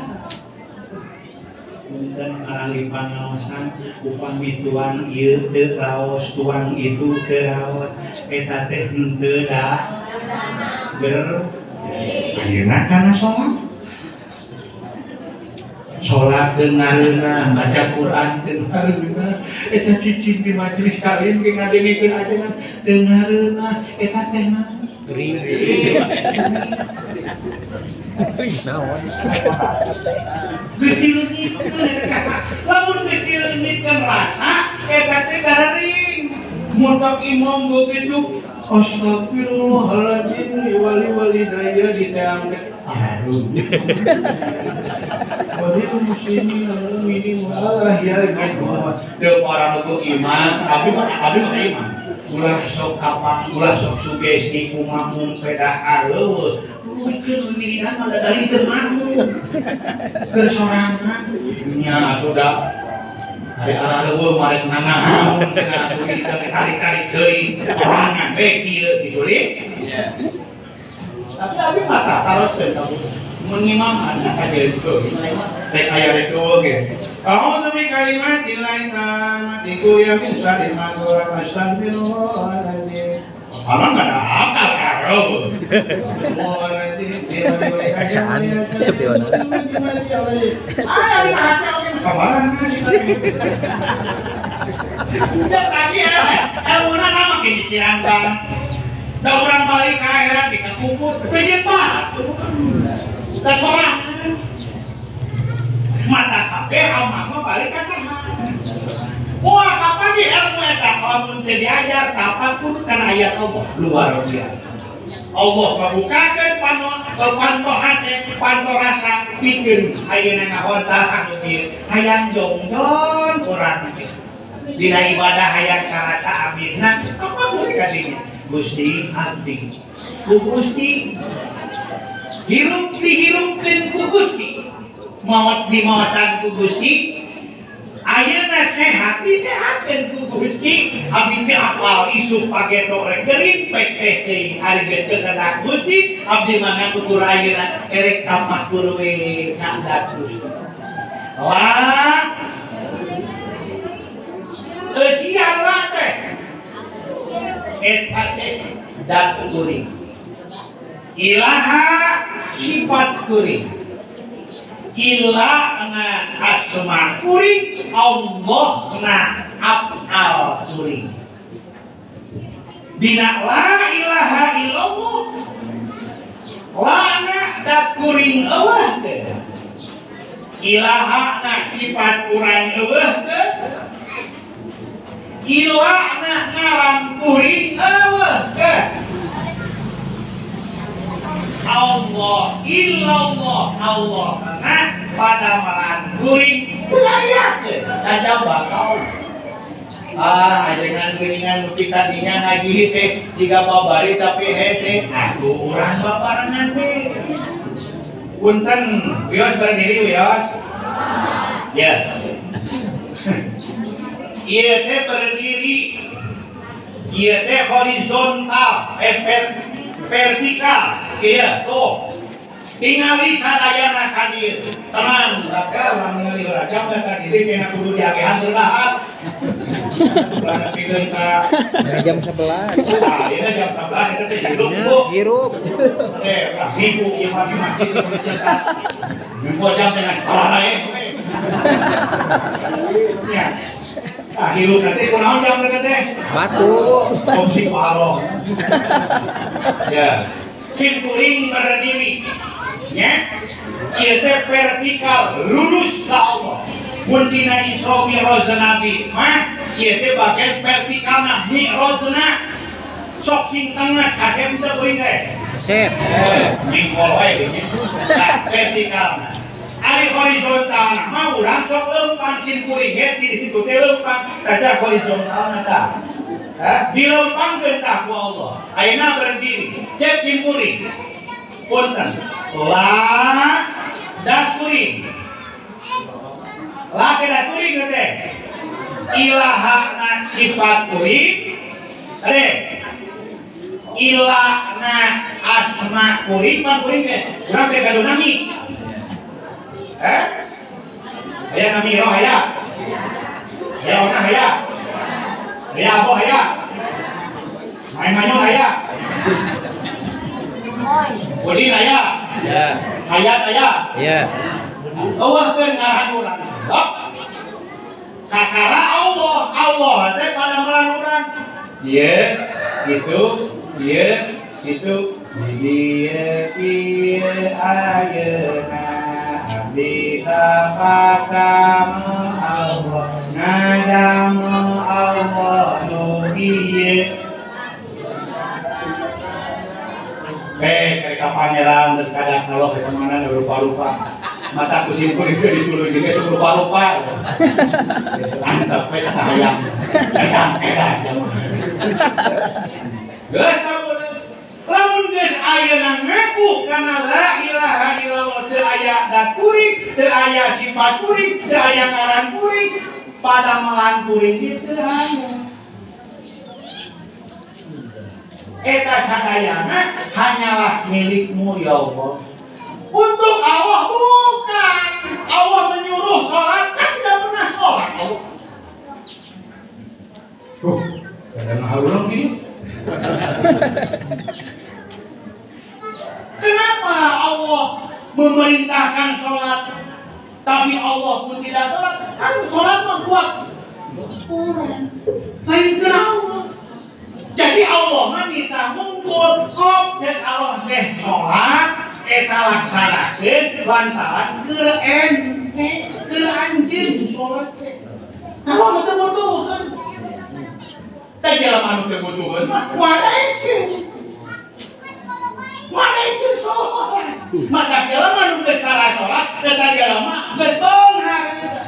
Punten marali pangaosan, upami tuang ieu teu raos, tuang itu teu raos, eta teh henteu da ber ayeuna kana salat. Salat teu ngareunah, maca Quran teu ngareunah, eta cicing di majelis taklim ge ngadengekeun ajengan teu ngareunah, eta teh naon? Ring. Naon? Geus dileungitkeun eta. Lamun geus dileungitkeun rasa, eta teh gararing. Mutak imam begitu, astagfirullahaladzim wali wali daya di teang teh. Aduh. Wali muslimin ini malah ya gitu. Deu para nu iman, abdi mah iman. Ulah sok kapang, ulah sok sugesti ku makmum pedah areueuh. Tuluy wiridan mah da dalih teu makmum. Keur sorangan nya atuh da ari areueuh marek nanaon cenah atuh wiridan teh tarik-tarik deui sorangan we kieu kitu li. Tapi abdi mah tah taroskeun ka mun ngimaman kajeun so. Rek aya rek eueuh ge. A'udzu bi kalimatillahi tammati kulli min syarri ma khalaq astaghfirullahaladzim. Aman nggak ada akal karo. Kacaan, spion. Kemarin tadi ilmuna nama makin dikiran bang. Da urang balik ke akhirat dikekupur, teu jeung batu. Da sorangan. Mata kabeh amal mah balik ka saha? Wah, kapan di ilmu eta lamun teu diajar tafakur kana ayat Allah luar biasa. Allah ngabukakeun panto hate, panto rasa pikeun ayeuna ngahontal anu ieu. Hayang jongjon urang teh. Dina ibadah hayang karasa amisna, apa boleh kadinya? Gusti abdi. Ku Gusti hirup dihirupkeun ku Gusti. Maot dimaotan ku Gusti. Ayeuna sehat disehatkeun ku Gusti. Abdi teu apal isuk pageto rek gering pek teh teuing ari geus kehendak Gusti, abdi mah ngan ukur ayeuna erek tafakur we ka Gusti. Wah. Eusian lah teh. Eta teh dat kuring. Ilaha sifat kuring. Ilahna asma kuring, Allahna af'al kuring. Dina la ilaha illallah lana dat kuring eueuh teh. Ilahana sifat kurang eueuh teh. Ilahna ngaran kuring eueuh teh. Allah illallah Allah na pada malan kuring teu saja bakal ah ajengan geuningan nu tadinya ngaji teh jiga babari tapi hese atuh urang babarengan teh. Punten wios berdiri wios ya. Ieu teh berdiri, ieu teh horizontal, vertikal, kieu tuh. Tingali sadayana ka dieu. Tenang, maka urang ningali heula jam ka dieu kena kudu diagehan berlahan. Ulah nepikeun ka Jam 11. Ah, ieu jam 11 eta teh hirup Ya, bu. hirup. Eh, urang hirup ieu mah di masjid. Nempo jam dengan pararae we. Ya. Ah, hirup nanti kunaon jam teh? Batu. Kongsi palo. Ya. Kim kuring berdiri. Ya. Ieu teh vertikal lurus ka Allah. Mun dina Isra Mi'raj Nabi mah ieu teh bagian vertikalna mi'rajna. Sok sing tengah kasep teu kuring teh. Sip. Mingkol wae geuning. Nah, vertikalna. Ari horizontalna mah urang sok lempang cin kuring ge di ditu teh lempang, kada horizontalna tah. Hah? Dilempangkeun tah ku Allah. Ayeuna berdiri, cek cin kuring. Punten. La dan kuring. La kedah kuring teh. Ilahana sifat kuring. Ade. Ilahna asma kuring pan kuring teh. Urang teh gaduh nami. Eh? Aya nami roh aya. Aya ona aya. Aya abo aya. Main manyun aya. Udin aya. Ya. Hayat aya. Ya. Eueuhkeun ngaran urang. Hop. Kakara Allah, Allah teh pada melan urang. Ieu, gitu, ieu, gitu. Di dieu ieu ayeuna abdi tapakama Allah ngadamel Allah nu ieu. Mereka pangeran dan kadang kalau ke mana rupa-rupa mata kusimpul itu diculuin juga rupa-rupa. Antep we sakahayang. Edan edan jamun. Geus lamun geus ayeuna ngaku kana la ilaha illallah teu aya dat kuring, teu aya sifat kuring, teu aya ngaran kuring, pada melan kuring ieu teu aya. Eta sadayana hanyalah milikmu ya Allah. Untuk Allah bukan. Allah menyuruh sholat kan tidak pernah sholat Allah. Tuh, ada ngaharurang gini. Kenapa Allah memerintahkan sholat tapi Allah pun tidak sholat? Kan sholat membuat orang lain ke Allah. Jadi Allah mah ditanggung sok jeung Allah teh sholat eta laksanakeun lantaran keur ente keur anjeun sholat teh. Allah mah teu butuheun. Teh jelema anu teu butuheun mah wadaekeun. Wadaekeun sholat. Mata jelema nu geus tara sholat eta jelema geus beunghar eta.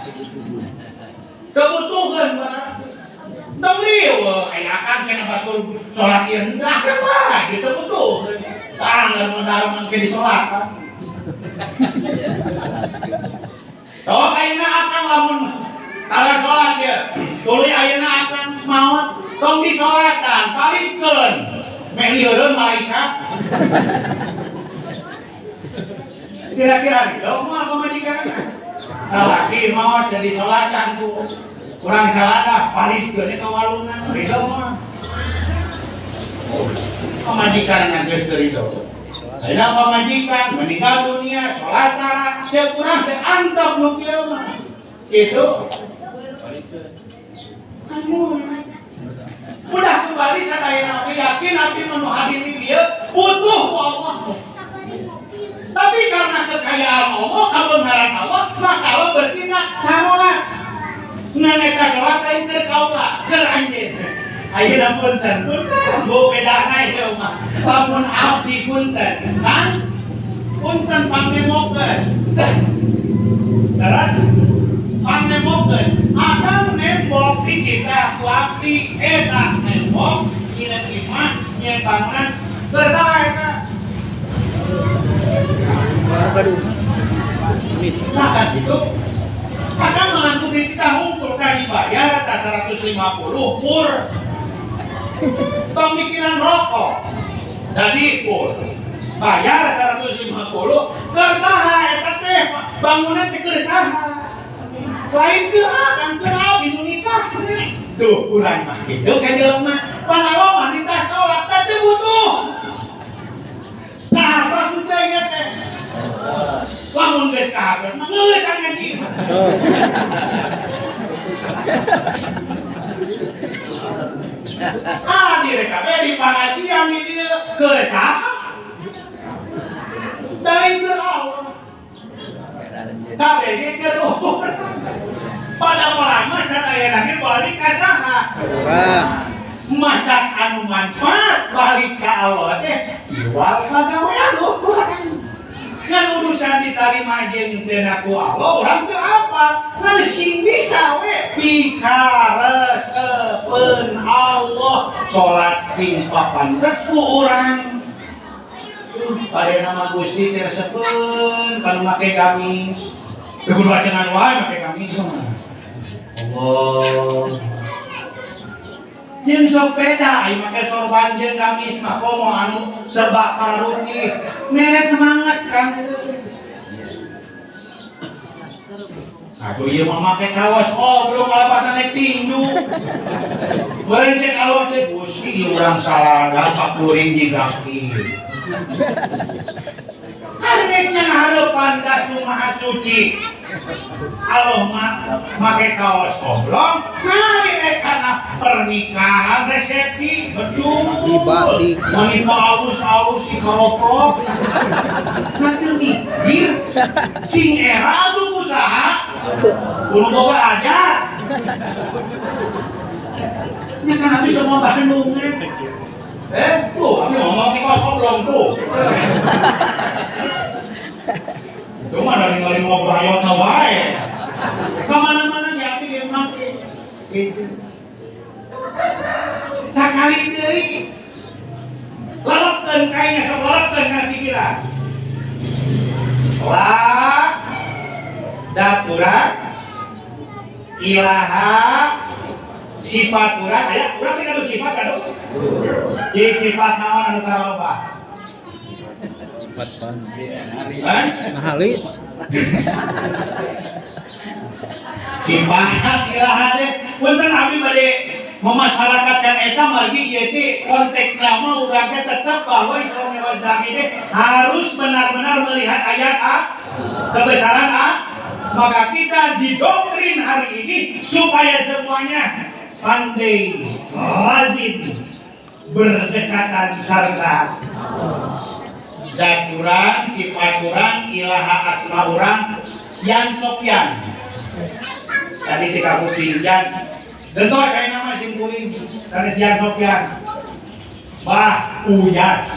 Teu butuheun berarti. Tong riweuh aya akang kena batur sholat ieu henteu ah mah gitu butuh. Tang modal mangke disolatan. Tong ayeuna akang lamun tara sholat ieu, tuluy ayeuna akang maot tong disolatan, palikeun. Meh lieureun malaikat. Kira-kira ridho moal pamajikan. Lalaki maot jadi solatan ku urang saladah palikeun ka walungan ridho moal. Pamajikan geus teu ridho. Ayeuna pamajikan meninggal dunia salat tara teu kurang teh antep nu kieu mah. Itu kamu udah kembali sadayana yakin abdi mah nu hadir di dieu butuh ku Allah. Tapi karena kekayaan Allah, kabeungharan Allah, maka Allah bertindak sarolat. Ngan eta salat lain keur kaula, keur anjeun. Ayeuna punten, punten bu bedana ieu mah. Lamun abdi punten, kan? Punten pangnemokeun. Terus pangnemokeun, akang nembok di kita ku abdi eta nembok nyieun imah, nyieun bangunan bersalah eta. Nah kan gitu. Kadang mengantuk di kita ngumpul kan dibayar atas 150 pur. Tong mikiran rokok. Jadi pur. Bayar 150 keur saha eta teh bangunan teh keur saha. Lain keur akang keur abdi nu nikah. Tuh urang mah kitu ka jelema. Pan Allah mah nitah salat teh teu butuh. Kahartos teh ieu teh. Lamun geus kahartos mah geus ngaji mah. Ah direka we di pangajian di dieu keur saha? Da lain keur Allah. Kabeh ge keur urang. Pada mulanya sadayana ge balik ka saha? Urang. Matak anu manfaat balik ka Allah teh iwal pagawean urang. Ngan urusan ditarima jeung teu ku Allah urang teu apa. Ngan sing bisa we pikaresepeun Allah salat sing papantes ku urang. Pada nama Gusti teu resepeun kanu make gamis. Teu kudu ajengan wae make gamis mah. Allah. Jeung sok beda ai make sorban jeung gamis mah komo anu serba pararuti. Mere semangat kan eta teh. Aduh ieu mah make kaos oblong kalapatan naik tinju. Beureun cek Allah teh Gusti ieu urang salada pakuring jiga kieu. Ari ngahareupan ka nu Maha Suci. Allah mah make kaos oblong, nah rek kana pernikahan resepsi betul. Dibatik. Mani alus-alus dikeroprok. Nah teu mikir sing era atuh usaha. Kudu boga aja. Ya kan abi semua Bandungan. Tuh, abi ngomong di kaos oblong tuh. Cuma ada ninggalin mau berayot na wae. Kemana-mana ya abi yang make. Gitu. Sakali deui. Lelepkeun kainnya, sok lelepkeun kana pikiran. La datura ilaha sifat urang aya urang teh gaduh sifat gaduh. Jadi sifat naon anu taraloba? Cepat pan. Hah? Ngahalis. Sifat ilaha teh punten abi bade memasyarakatkan eta margi ieu teh konteks nama urang teh tetep bahwa Isra Mi'raj tadi teh harus benar-benar melihat ayat A, kebesaran A. Maka kita didoktrin hari ini supaya semuanya pandai, rajin, berdekatan sarta dan urang, sifat urang, ilaha asma urang, yan sopyan. Tadi tika kuping yan. Tentu saya nama simpuling karena Yan Sopyan. Bah Uyan.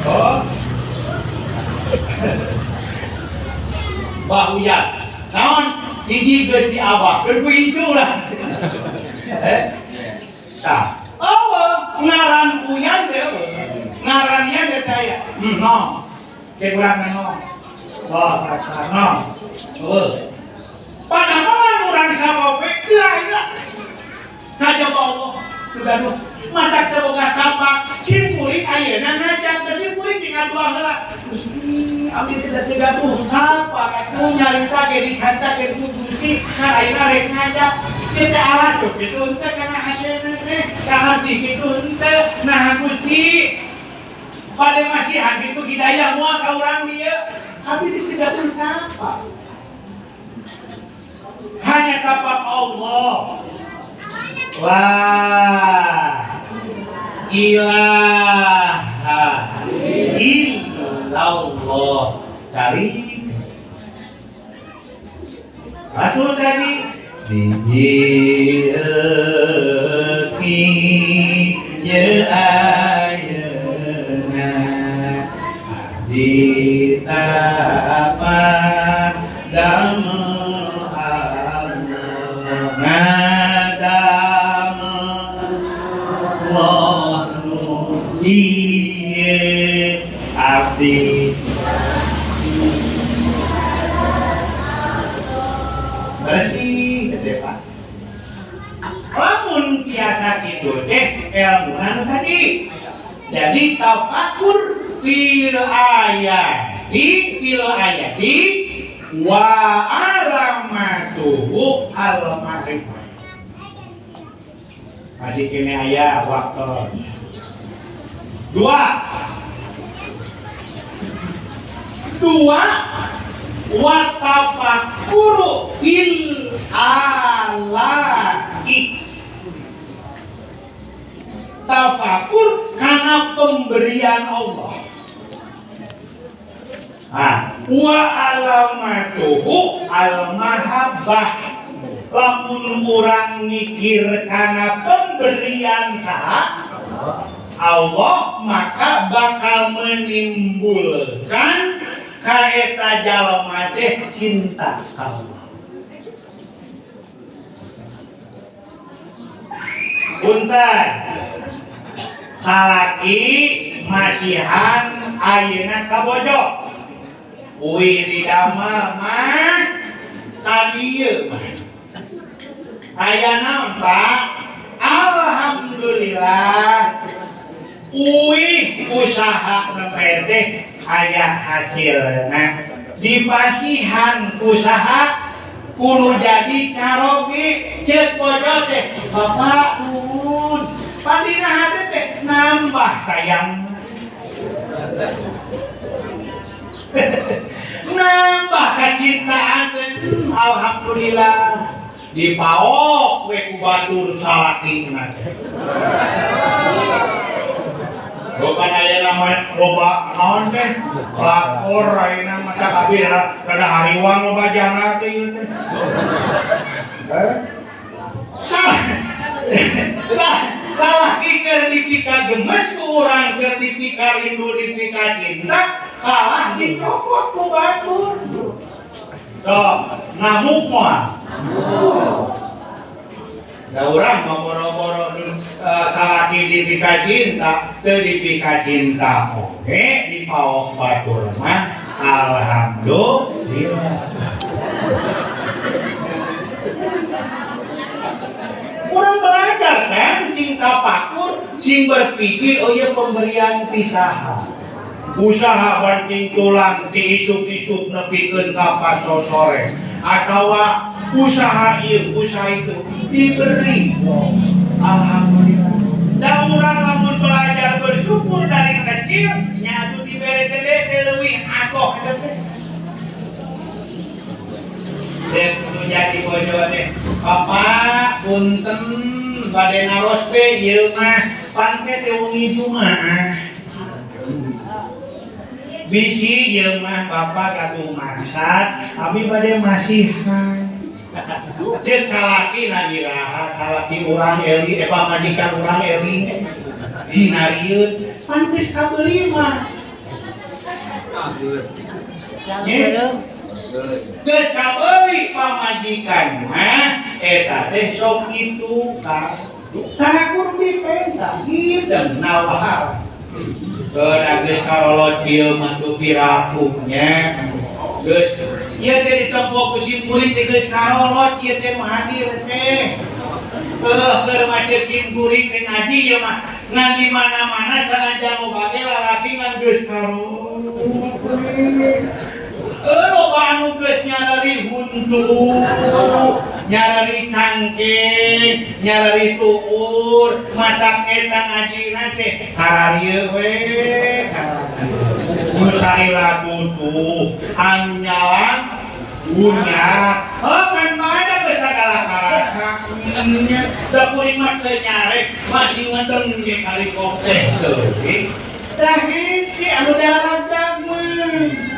Oh. Bah Uyan. Naon hiji geus diabahkeun ku incu lah. Tah. Oh, ngaran Uyan teh eueuh. Ngaran Yan teh aya. No. Ke urang no. Oh, no. Eueuh. Padahal urang sapopoe teu aya. Kajaba Allah teu gaduh. Matak teu boga tapak, simpuling ayeuna ngajak teh simpuling tinggal dua heula. Gusti, abdi teh teu gaduh tapak atuh nyarita ge dicatat ge ku Gusti, ngan ayeuna rek ngajak. Ieu teh arasup kitu henteu kana ayeuna teh, kaharti kitu henteu. Nah Gusti, bade masihan kitu hidayah moal ka urang dieu. Abdi teh teu gaduh tapak. Hanya tapak Allah. La ilaha illallah. Cari. Betul tadi. Dijieki ye ayeuna abdi tapak damel Allah ngadamel Allah nu ieu abdi bersih teh Pak. Lamun tiasa kitu teh ilmuna nu tadi. Jadi tafakur fil ayati fil ayati wa alamatuhu al ma'rifah. Masih kene aya waktu. Dua. Dua wa tafakkuru fil alai. Tafakur karena pemberian Allah. Ah, wa alamatuhu al mahabbah. Lamun urang mikir kana pemberian saha Allah, maka bakal menimbulkan ka eta jalma teh cinta ka Allah. Punten, salaki masihan ayeuna ka bojo. Uih didamel mah tadi ieu mah. Aya naon, Pak? Alhamdulillah. Uih usaha teh aya hasilna. Dipasihan usaha kudu jadi caroge ceuk bojo teh Bapak nuhun. Padina hati teh nambah sayang. Nambah kecintaan teh. Alhamdulillah. Dipaok we ku batur salaki na teh. Loba aya nama loba naon teh lakor ayeuna mah tah kabeh rada hariwang loba jana teh ieu teh. Salah. Salaki keur dipika gemes ku urang, keur dipika rindu, dipika cinta, kalah dicokot ku batur. Tuh, ngamuk moal. Da urang mah boro-boro salaki dipika cinta, teu dipika cinta oge dipaok batur mah alhamdulillah. Urang belajar kan sing tapakur, sing berpikir oh iya pemberian ti saha. Usaha banting tulang ti isuk-isuk nepikeun ka pasosore atawa usaha ieu usaha itu diberi. Alhamdulillah. Da urang lamun belajar bersyukur dari kecil nya atuh dibere gede teh leuwih atoh eta teh. Dek kudu jadi bojo teh. Bapak punten bade naros be ieu mah pangke teh wengi Jumaah. Bisi ieu mah bapak gaduh maksad abi bade masihan. Ceuk salaki na iraha salaki urang eli pamajikan urang eli cinarieun pantes kabeuli mah. Geus kabeuli pamajikan mah eta teh sok kitu ka. Tara kudu dipenta hideng nawar. Keuna geus karolot ieu mah tuh piraku nya. Geus ieu teh ditempo ku sim kuring teh geus karolot ieu teh nu hadir teh. Heuh keur macet sim kuring teh ngaji ieu mah ngan di mana-mana sanajan loba ge lalaki ngan geus karolot. Loba anu geus nyareri huntu, nyareri cangkeng, nyareri tuur, matak eta ngajina teh kararieu we, kararieu. Nu salila tutuh, anu nyalang unyak. Heuh kan pada geus sagala karasa. Da kuring mah teu nyarek, masih ngedeng ge kali kok teh teuing. Tah hiji anu daragdag mah.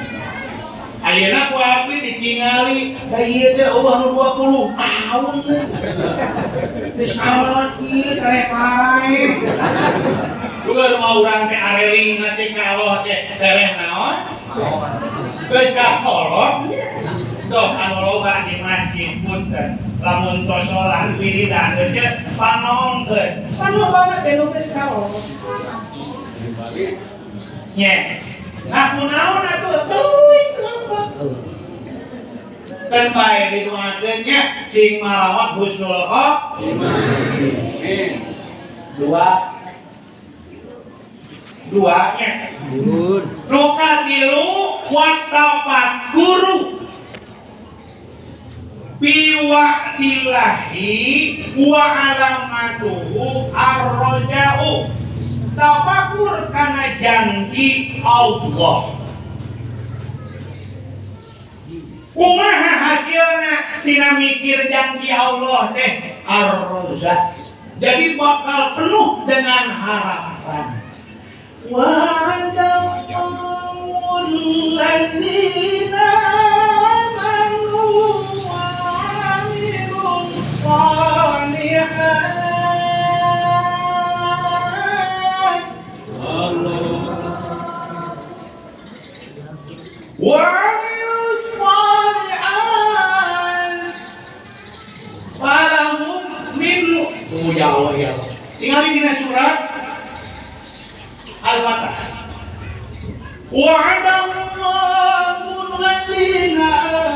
Ayeuna ku abdi ditingali, da ieu teh eueuh nu 20 tahun. Geus karolot ieu karek parae. Duga mah urang teh areling teh ka Allah teh tereh naon? Geus kakolot. Tuh anu loba di masjid punten. Lamun tos salat wiridan teh panongkeun. Pan lobana teh nu geus kakolot. Nya. Ngaku naon atuh teuing kenapa? Kan bae didoakeun nya sing marawat husnul khotimah. Dua. Dua nya. Nu katilu watafakuru biwa'dillahi wa alamatuhu arroja'u. Tafakur kana janji Allah. Kumaha hasilna tina mikir janji Allah teh arroza. Jadi bakal penuh dengan harapan. Wa'adallahu ladzina amanu wa 'amilus shalihat. Wa 'amilus shalihat falahum min. Oh ya Allah ya Allah. Tinggal dina surat Al-Fatah. Wa'adallahu alladzina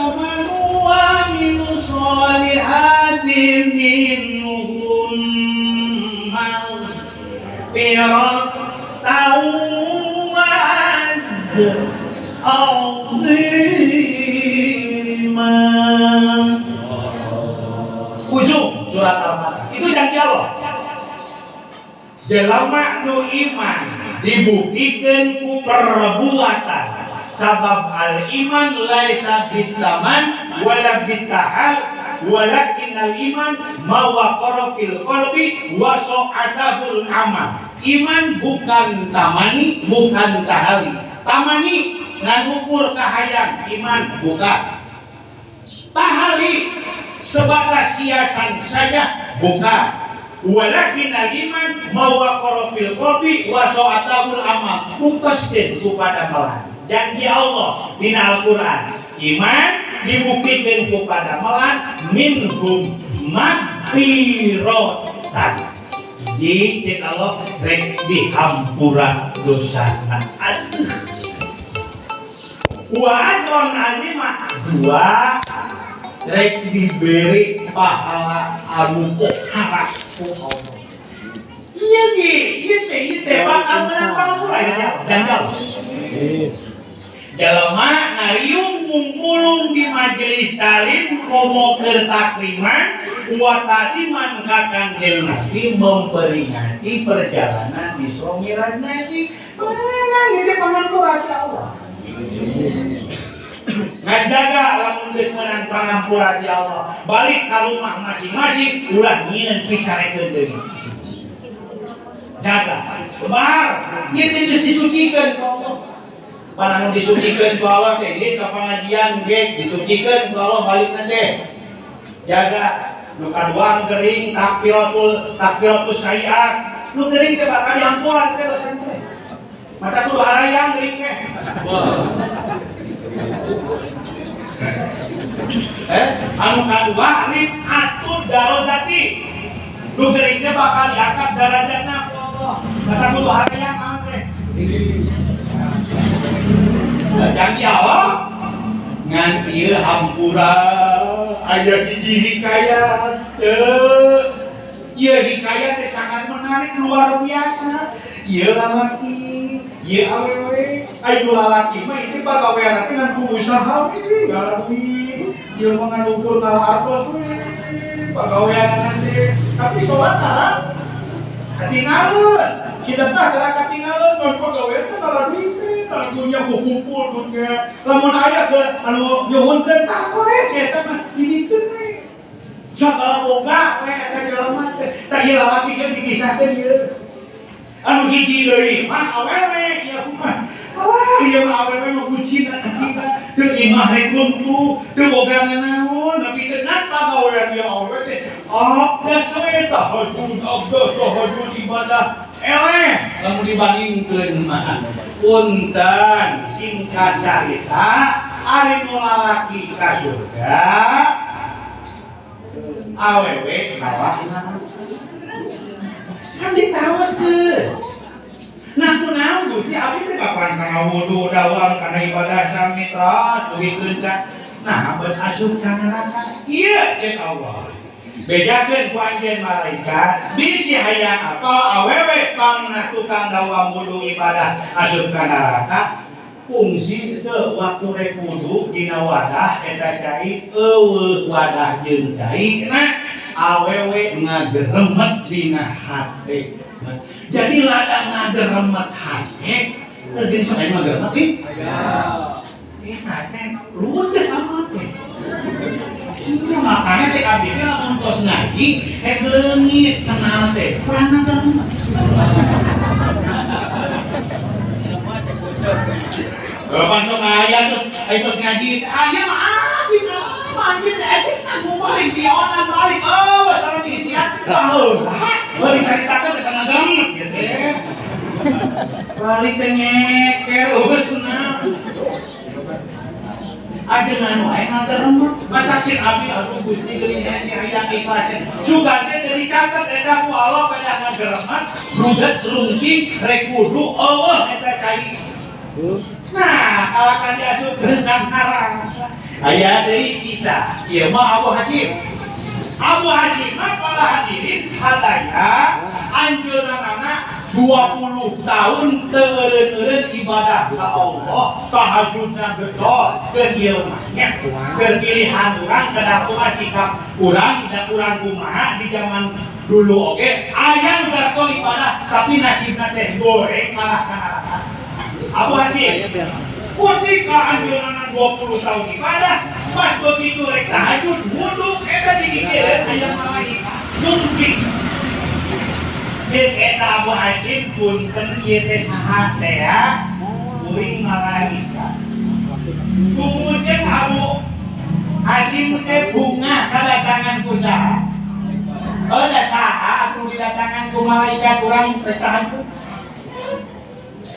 amanu wa 'amilus sholihati minhum maghfiratan wa ajran 'azima. Ujung surat Al-Fatah. Itu janji Allah. Jelema nu iman dibuktikan ku perbuatan. Sabab al iman laisa bitaman wala bitahal walakin al iman ma waqara fil qalbi wa sa'atahul amal. Iman bukan tamani, bukan tahali. Tamani ngan ukur kahayang, iman bukan. Tahali sebatas hiasan saja, bukan. Walakin al iman ma waqara fil qalbi wa sa'atahul amal. Buktaskeun ku padamelan. Janji Allah dina Al-Qur'an, iman dibuktikan ku padamelan minhum magfiratan. Jadi cek Allah rek dihampura dosana. Aduh. Wa ajran azima. Dua rek diberi pahala anu pohara ku Allah. Iya ge, ieu teh ieu teh bakal menang pangura ya dan Allah. Jelema ngariung ngumpulung di majelis talim komo keur takliman wa tadiman ka Kangjeng Nabi memperingati perjalanan Isra Mi'raj Nabi. Menang ieu pangampura ti Allah. Ngajaga lamun geus menang pangampura ti Allah. Balik ka rumah masing-masing ulah nyieun picarekeun deui. Jaga. Lebar, ieu teh geus disucikeun ku Allah. Pan anu disucikeun ku Allah teh ieu ka pangajian ge disucikeun ku Allah balikna teh. Jaga nu kadua nu gering takbiratul takbiratus sayiat. Nu gering teh bakal dihampura teh dosa teh. Mata kudu harayang gering teh. Anu kadua rifatul darajati. Nu gering teh bakal diangkat darajatna ku Allah. Mata kudu harayang amat teh. Janji Allah ngan ieu hampura aya hiji hikayat teu. Ieu hikayat teh sangat menarik luar biasa. Ieu lalaki, ieu awewe, aya nu lalaki mah ieu pagawean teh ngan ku usaha we ngalamin. Ieu mah ngan ukur ka artos we pagawean teh. Tapi salat tara katinggalun. Sedekah tara katinggalun mun pagawean teh tara duit. Punya kumpul duitnya. Lamun aya ke anu nyuhunkeun tah korek eta mah didikeun we. Sagala boga we eta jelema teh. Tah ieu lalaki ge dikisahkeun ieu. Anu hiji deui mah awewe ieu mah. Alah ieu mah awewe mah bucin eta teu imah rek lumpuh, teu boga naon, tapi teu ngan pagawean ieu awewe teh. Abdas we tahajud, abdas tahajud ibadah. Eleh lamun dibandingkeun mah. Punten singkat carita ari nu lalaki ka surga awewe kalah kan ditawarkeun. Nah kunaon Gusti abdi teh kapan kana wudu dawam kana ibadah samitra dugikeun ka nah beut asup ka neraka. Ieu cek Allah. Bejakeun ku anjeun malaikat bisi hayang apal awewe pangna tukang dawam wudu ibadah asup ka neraka fungsi teu waktu rek wudu dina wadah eta cai eueuh wadah jeung cai na awewe ngageremet dina hate. Jadi ladang ngageremet hate teu geuning sok aya ngageremet ih. Eta teh ludes amat teh. Nah, makanya teh abdi teh lamun tos ngaji rek leungit cenah teh. Kurang ngageremet. Kapan sok aya terus aya terus ngaji, aya mah abdi mah anjeun teh eta balik dionan balik. Oh, masalah di dia. Baheula. Heuh dicaritakeun teh kana gemet gitu teh. Balik teh nyeker geusna. Ajengan wae ngageremet. Mata cek abdi aduh Gusti geuning si hayang ikhlas. Sugan teh teu dicatet eta ku Allah pada ngageremet, rudet rungking rek kudu eueuh eta cai. Nah, kalakan diasupkeun ka neraka. Aya deui kisah. Ieu mah Abu Hasyim. Abu Hasyim mah para hadirin sadaya anjeunna 20 tahun teu eureun-eureun ibadah ka Allah, tahajudna getol, keur ieu mah nya. Keur pilihan urang kedah kumaha sikap urang, da urang kumaha di zaman dulu oge aya nu getol ibadah tapi nasibna teh goreng kalah ka neraka. Abu Hasyim ketika anjeunna 20 tahun ibadah, pas begitu rek tahajud wudu eta digigireun aya malaikat nyumpik. Ceuk eta Abu Hasyim punten ieu teh saha teh ya? Kuring malaikat. Kemudian Abu Hasyim teh bungah kadatangan ku saha? Oh, da saha atuh didatangan ku malaikat urang rek tahajud.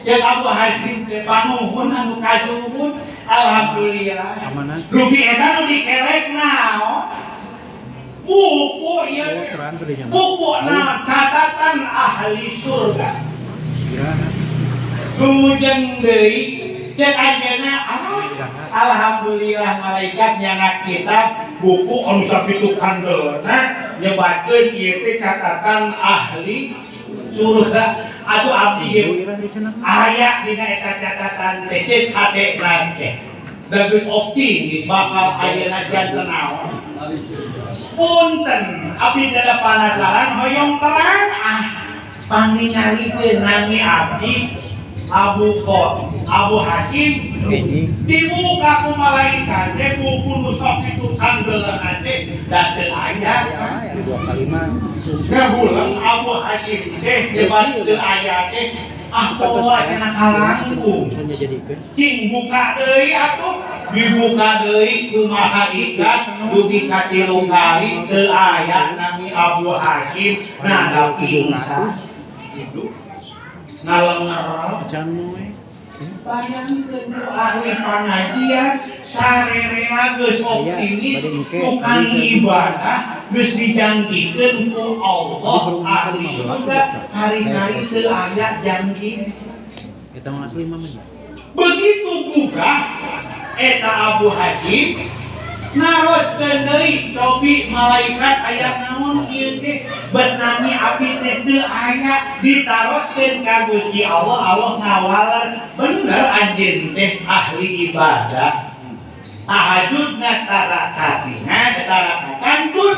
Ceuk Abu Hasyim teh panuhun anu kasuhun, alhamdulillah. Amanah. Rugi eta nu dikelek naon? Buku ieu Oh, teh. terang tuh dia. Buku naon catatan ahli surga. Iraha. Kemudian deui ceuk anjeunna alhamdulillah malaikat nyandak kitab buku anu sakitu kandelna nyebatkeun ieu teh catatan ahli surga. Atuh abdi ge Iraha di channel. Aya dina eta catatan teh ceuk hate teh. Da geus optimis bakal ayeuna janten naon. Punten, abdi teh da panasaran hoyong terang ah paningalikeun nami abdi Abu Qo, Abu Hasyim Ini. dibuka ku malaikat teh buku nu sok itu kandelna teh da teu aya. Ya, dua kali mah. Ngahuleng Abu Hasyim teh nyebat teu aya teh ah poa cenah kalangkung. Hanya jadikeun. Cing buka deui atuh, dibuka deui ku malaikat dugi ka 3 kali teu aya nami Abu Hasyim nah da pingsan. Ngalenger Acan we. Bayangkeun ku ahli pangajian sarerea geus optimis tukang ibadah geus dijanjikeun ku Allah ahli surga kari-kari teu aya janji. Eta mah asli mah nya. Begitu gugah eta Abu Hasyim naroskeun deui cobi malaikat aya naon ieu teh bet nami abdi teh teu aya ditaroskeun ka Gusti Allah. Allah ngawaler bener anjeun teh ahli ibadah tahajudna tara katinga tara kakantun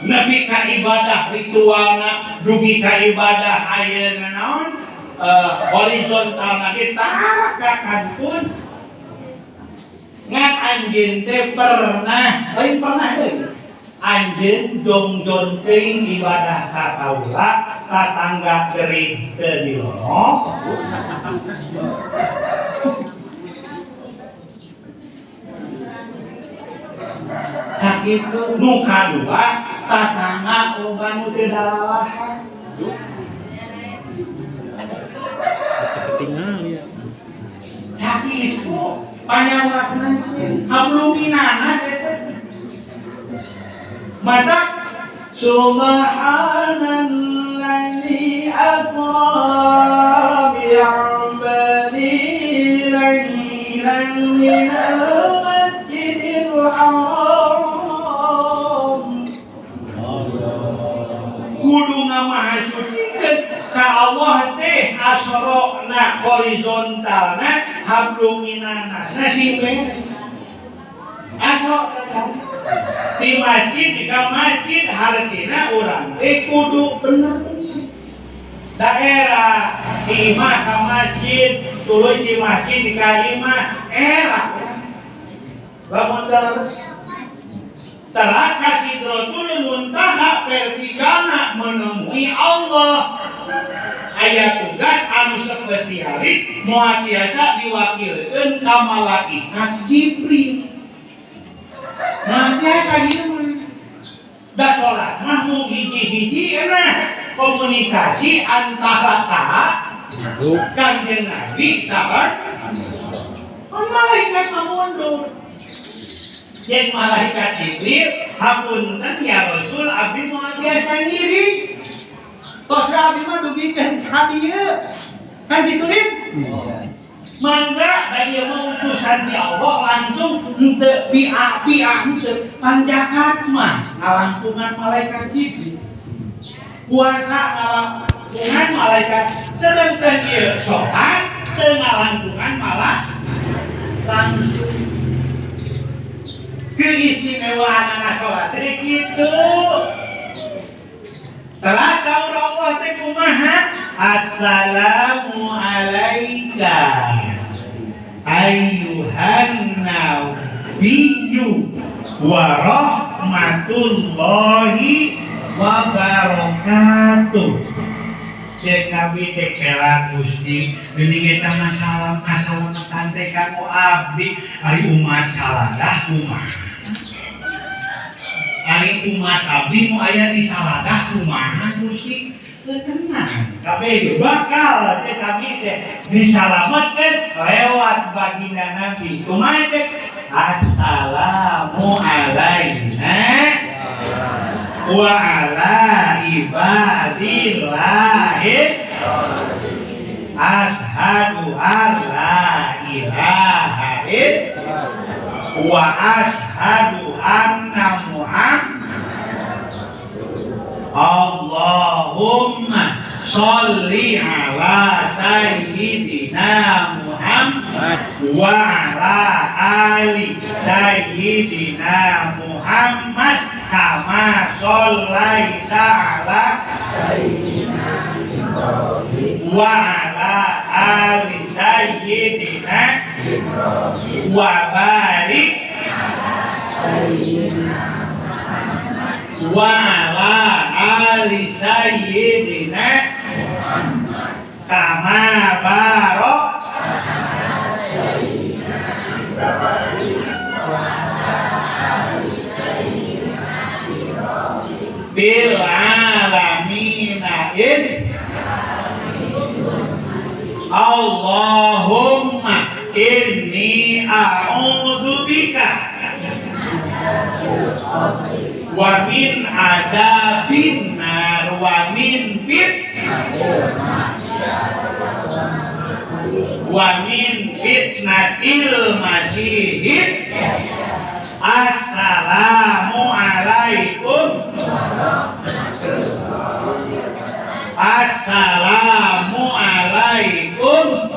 nepi ka ibadah ritualna dugi ka ibadah ayeuna naon horizontalna ge tara kakantun ngan anjeun teh pernah lain pernah deui anjeun jongjon teuing ibadah ka kaula tatangga gering teu dilono. Sakitu nu kadua tatangga loba nu teu dalalahan. Ketinggal ya. Sakitu panyawatna habluminana teh mata subhanalladzi asra bi'abdihi lailan minal masjidil haram. Kudu ngamahasucikeun ka Allah teh asrona horizontalna habluminana sing beres asro di masjid di ka masjid hartina urang teh kudu bener daerah di imah ka masjid tuluy di masjid di ka imah era lamun terus teras ka Sidratul Muntaha vertikalna menemui Allah. Aya tugas anu spesialis moal tiasa diwakilkeun ka malaikat Jibril. Nah, tiasa ieu mah. Da salat mah mung hiji-hiji enak komunikasi antara saha? Kanjeng Nabi sareng kan malaikat mah mundur. Jeung malaikat Jibril, "Hapunten ya Rasul, abdi moal tiasa ngiring. Tos abdi mah dugikeun ka dieu." Kan kitu lin? Mangga, da ieu mah utusan ti Allah langsung, henteu pia-pia henteu. Pan zakat mah ngalangkungan malaikat Jibril. Puasa ngalangkungan malaikat. Sedangkan ieu salat teu ngalangkungan, malah langsung. Keistimewaan anak salat teh kitu. Telah saur Allah teh kumaha? "Assalamu alaika ayyuhan nabiyyu wa rahmatullahi wa barakatuh." Cek Nabi teh, "Kela Gusti, geuning eta mah salam kasalamatan teh kanggo abdi. Ari umat saladah kumaha? Ari umat abdi nu aya di saladah kumaha, Gusti?" Teu tenang kabeh bakal cek kami teh disalametkeun lewat baginda Nabi. Kumaha cek? "Assalamu alaina wa ala ibadillahi asyhadu an la ilaha illallah wa asyhadu anna Muhammad. Allahumma sholli ala sayyidina Muhammad wa ala ali sayyidina Muhammad kama shollaita ala Sayyidina Ibrahim wa ala ali sayyidina Ibrahim wa barik Sayyidina Muhammad wa ala ali sayyidina kama barok Sayyidina Ibrahim wa ala ali Sayyidina Ibrahim fil alamina in Allahumma inni a'udzu bika wa min adzabin nar wa min fit wa min fitnatil masihid. Assalamu alaikum. Assalamu alaikum."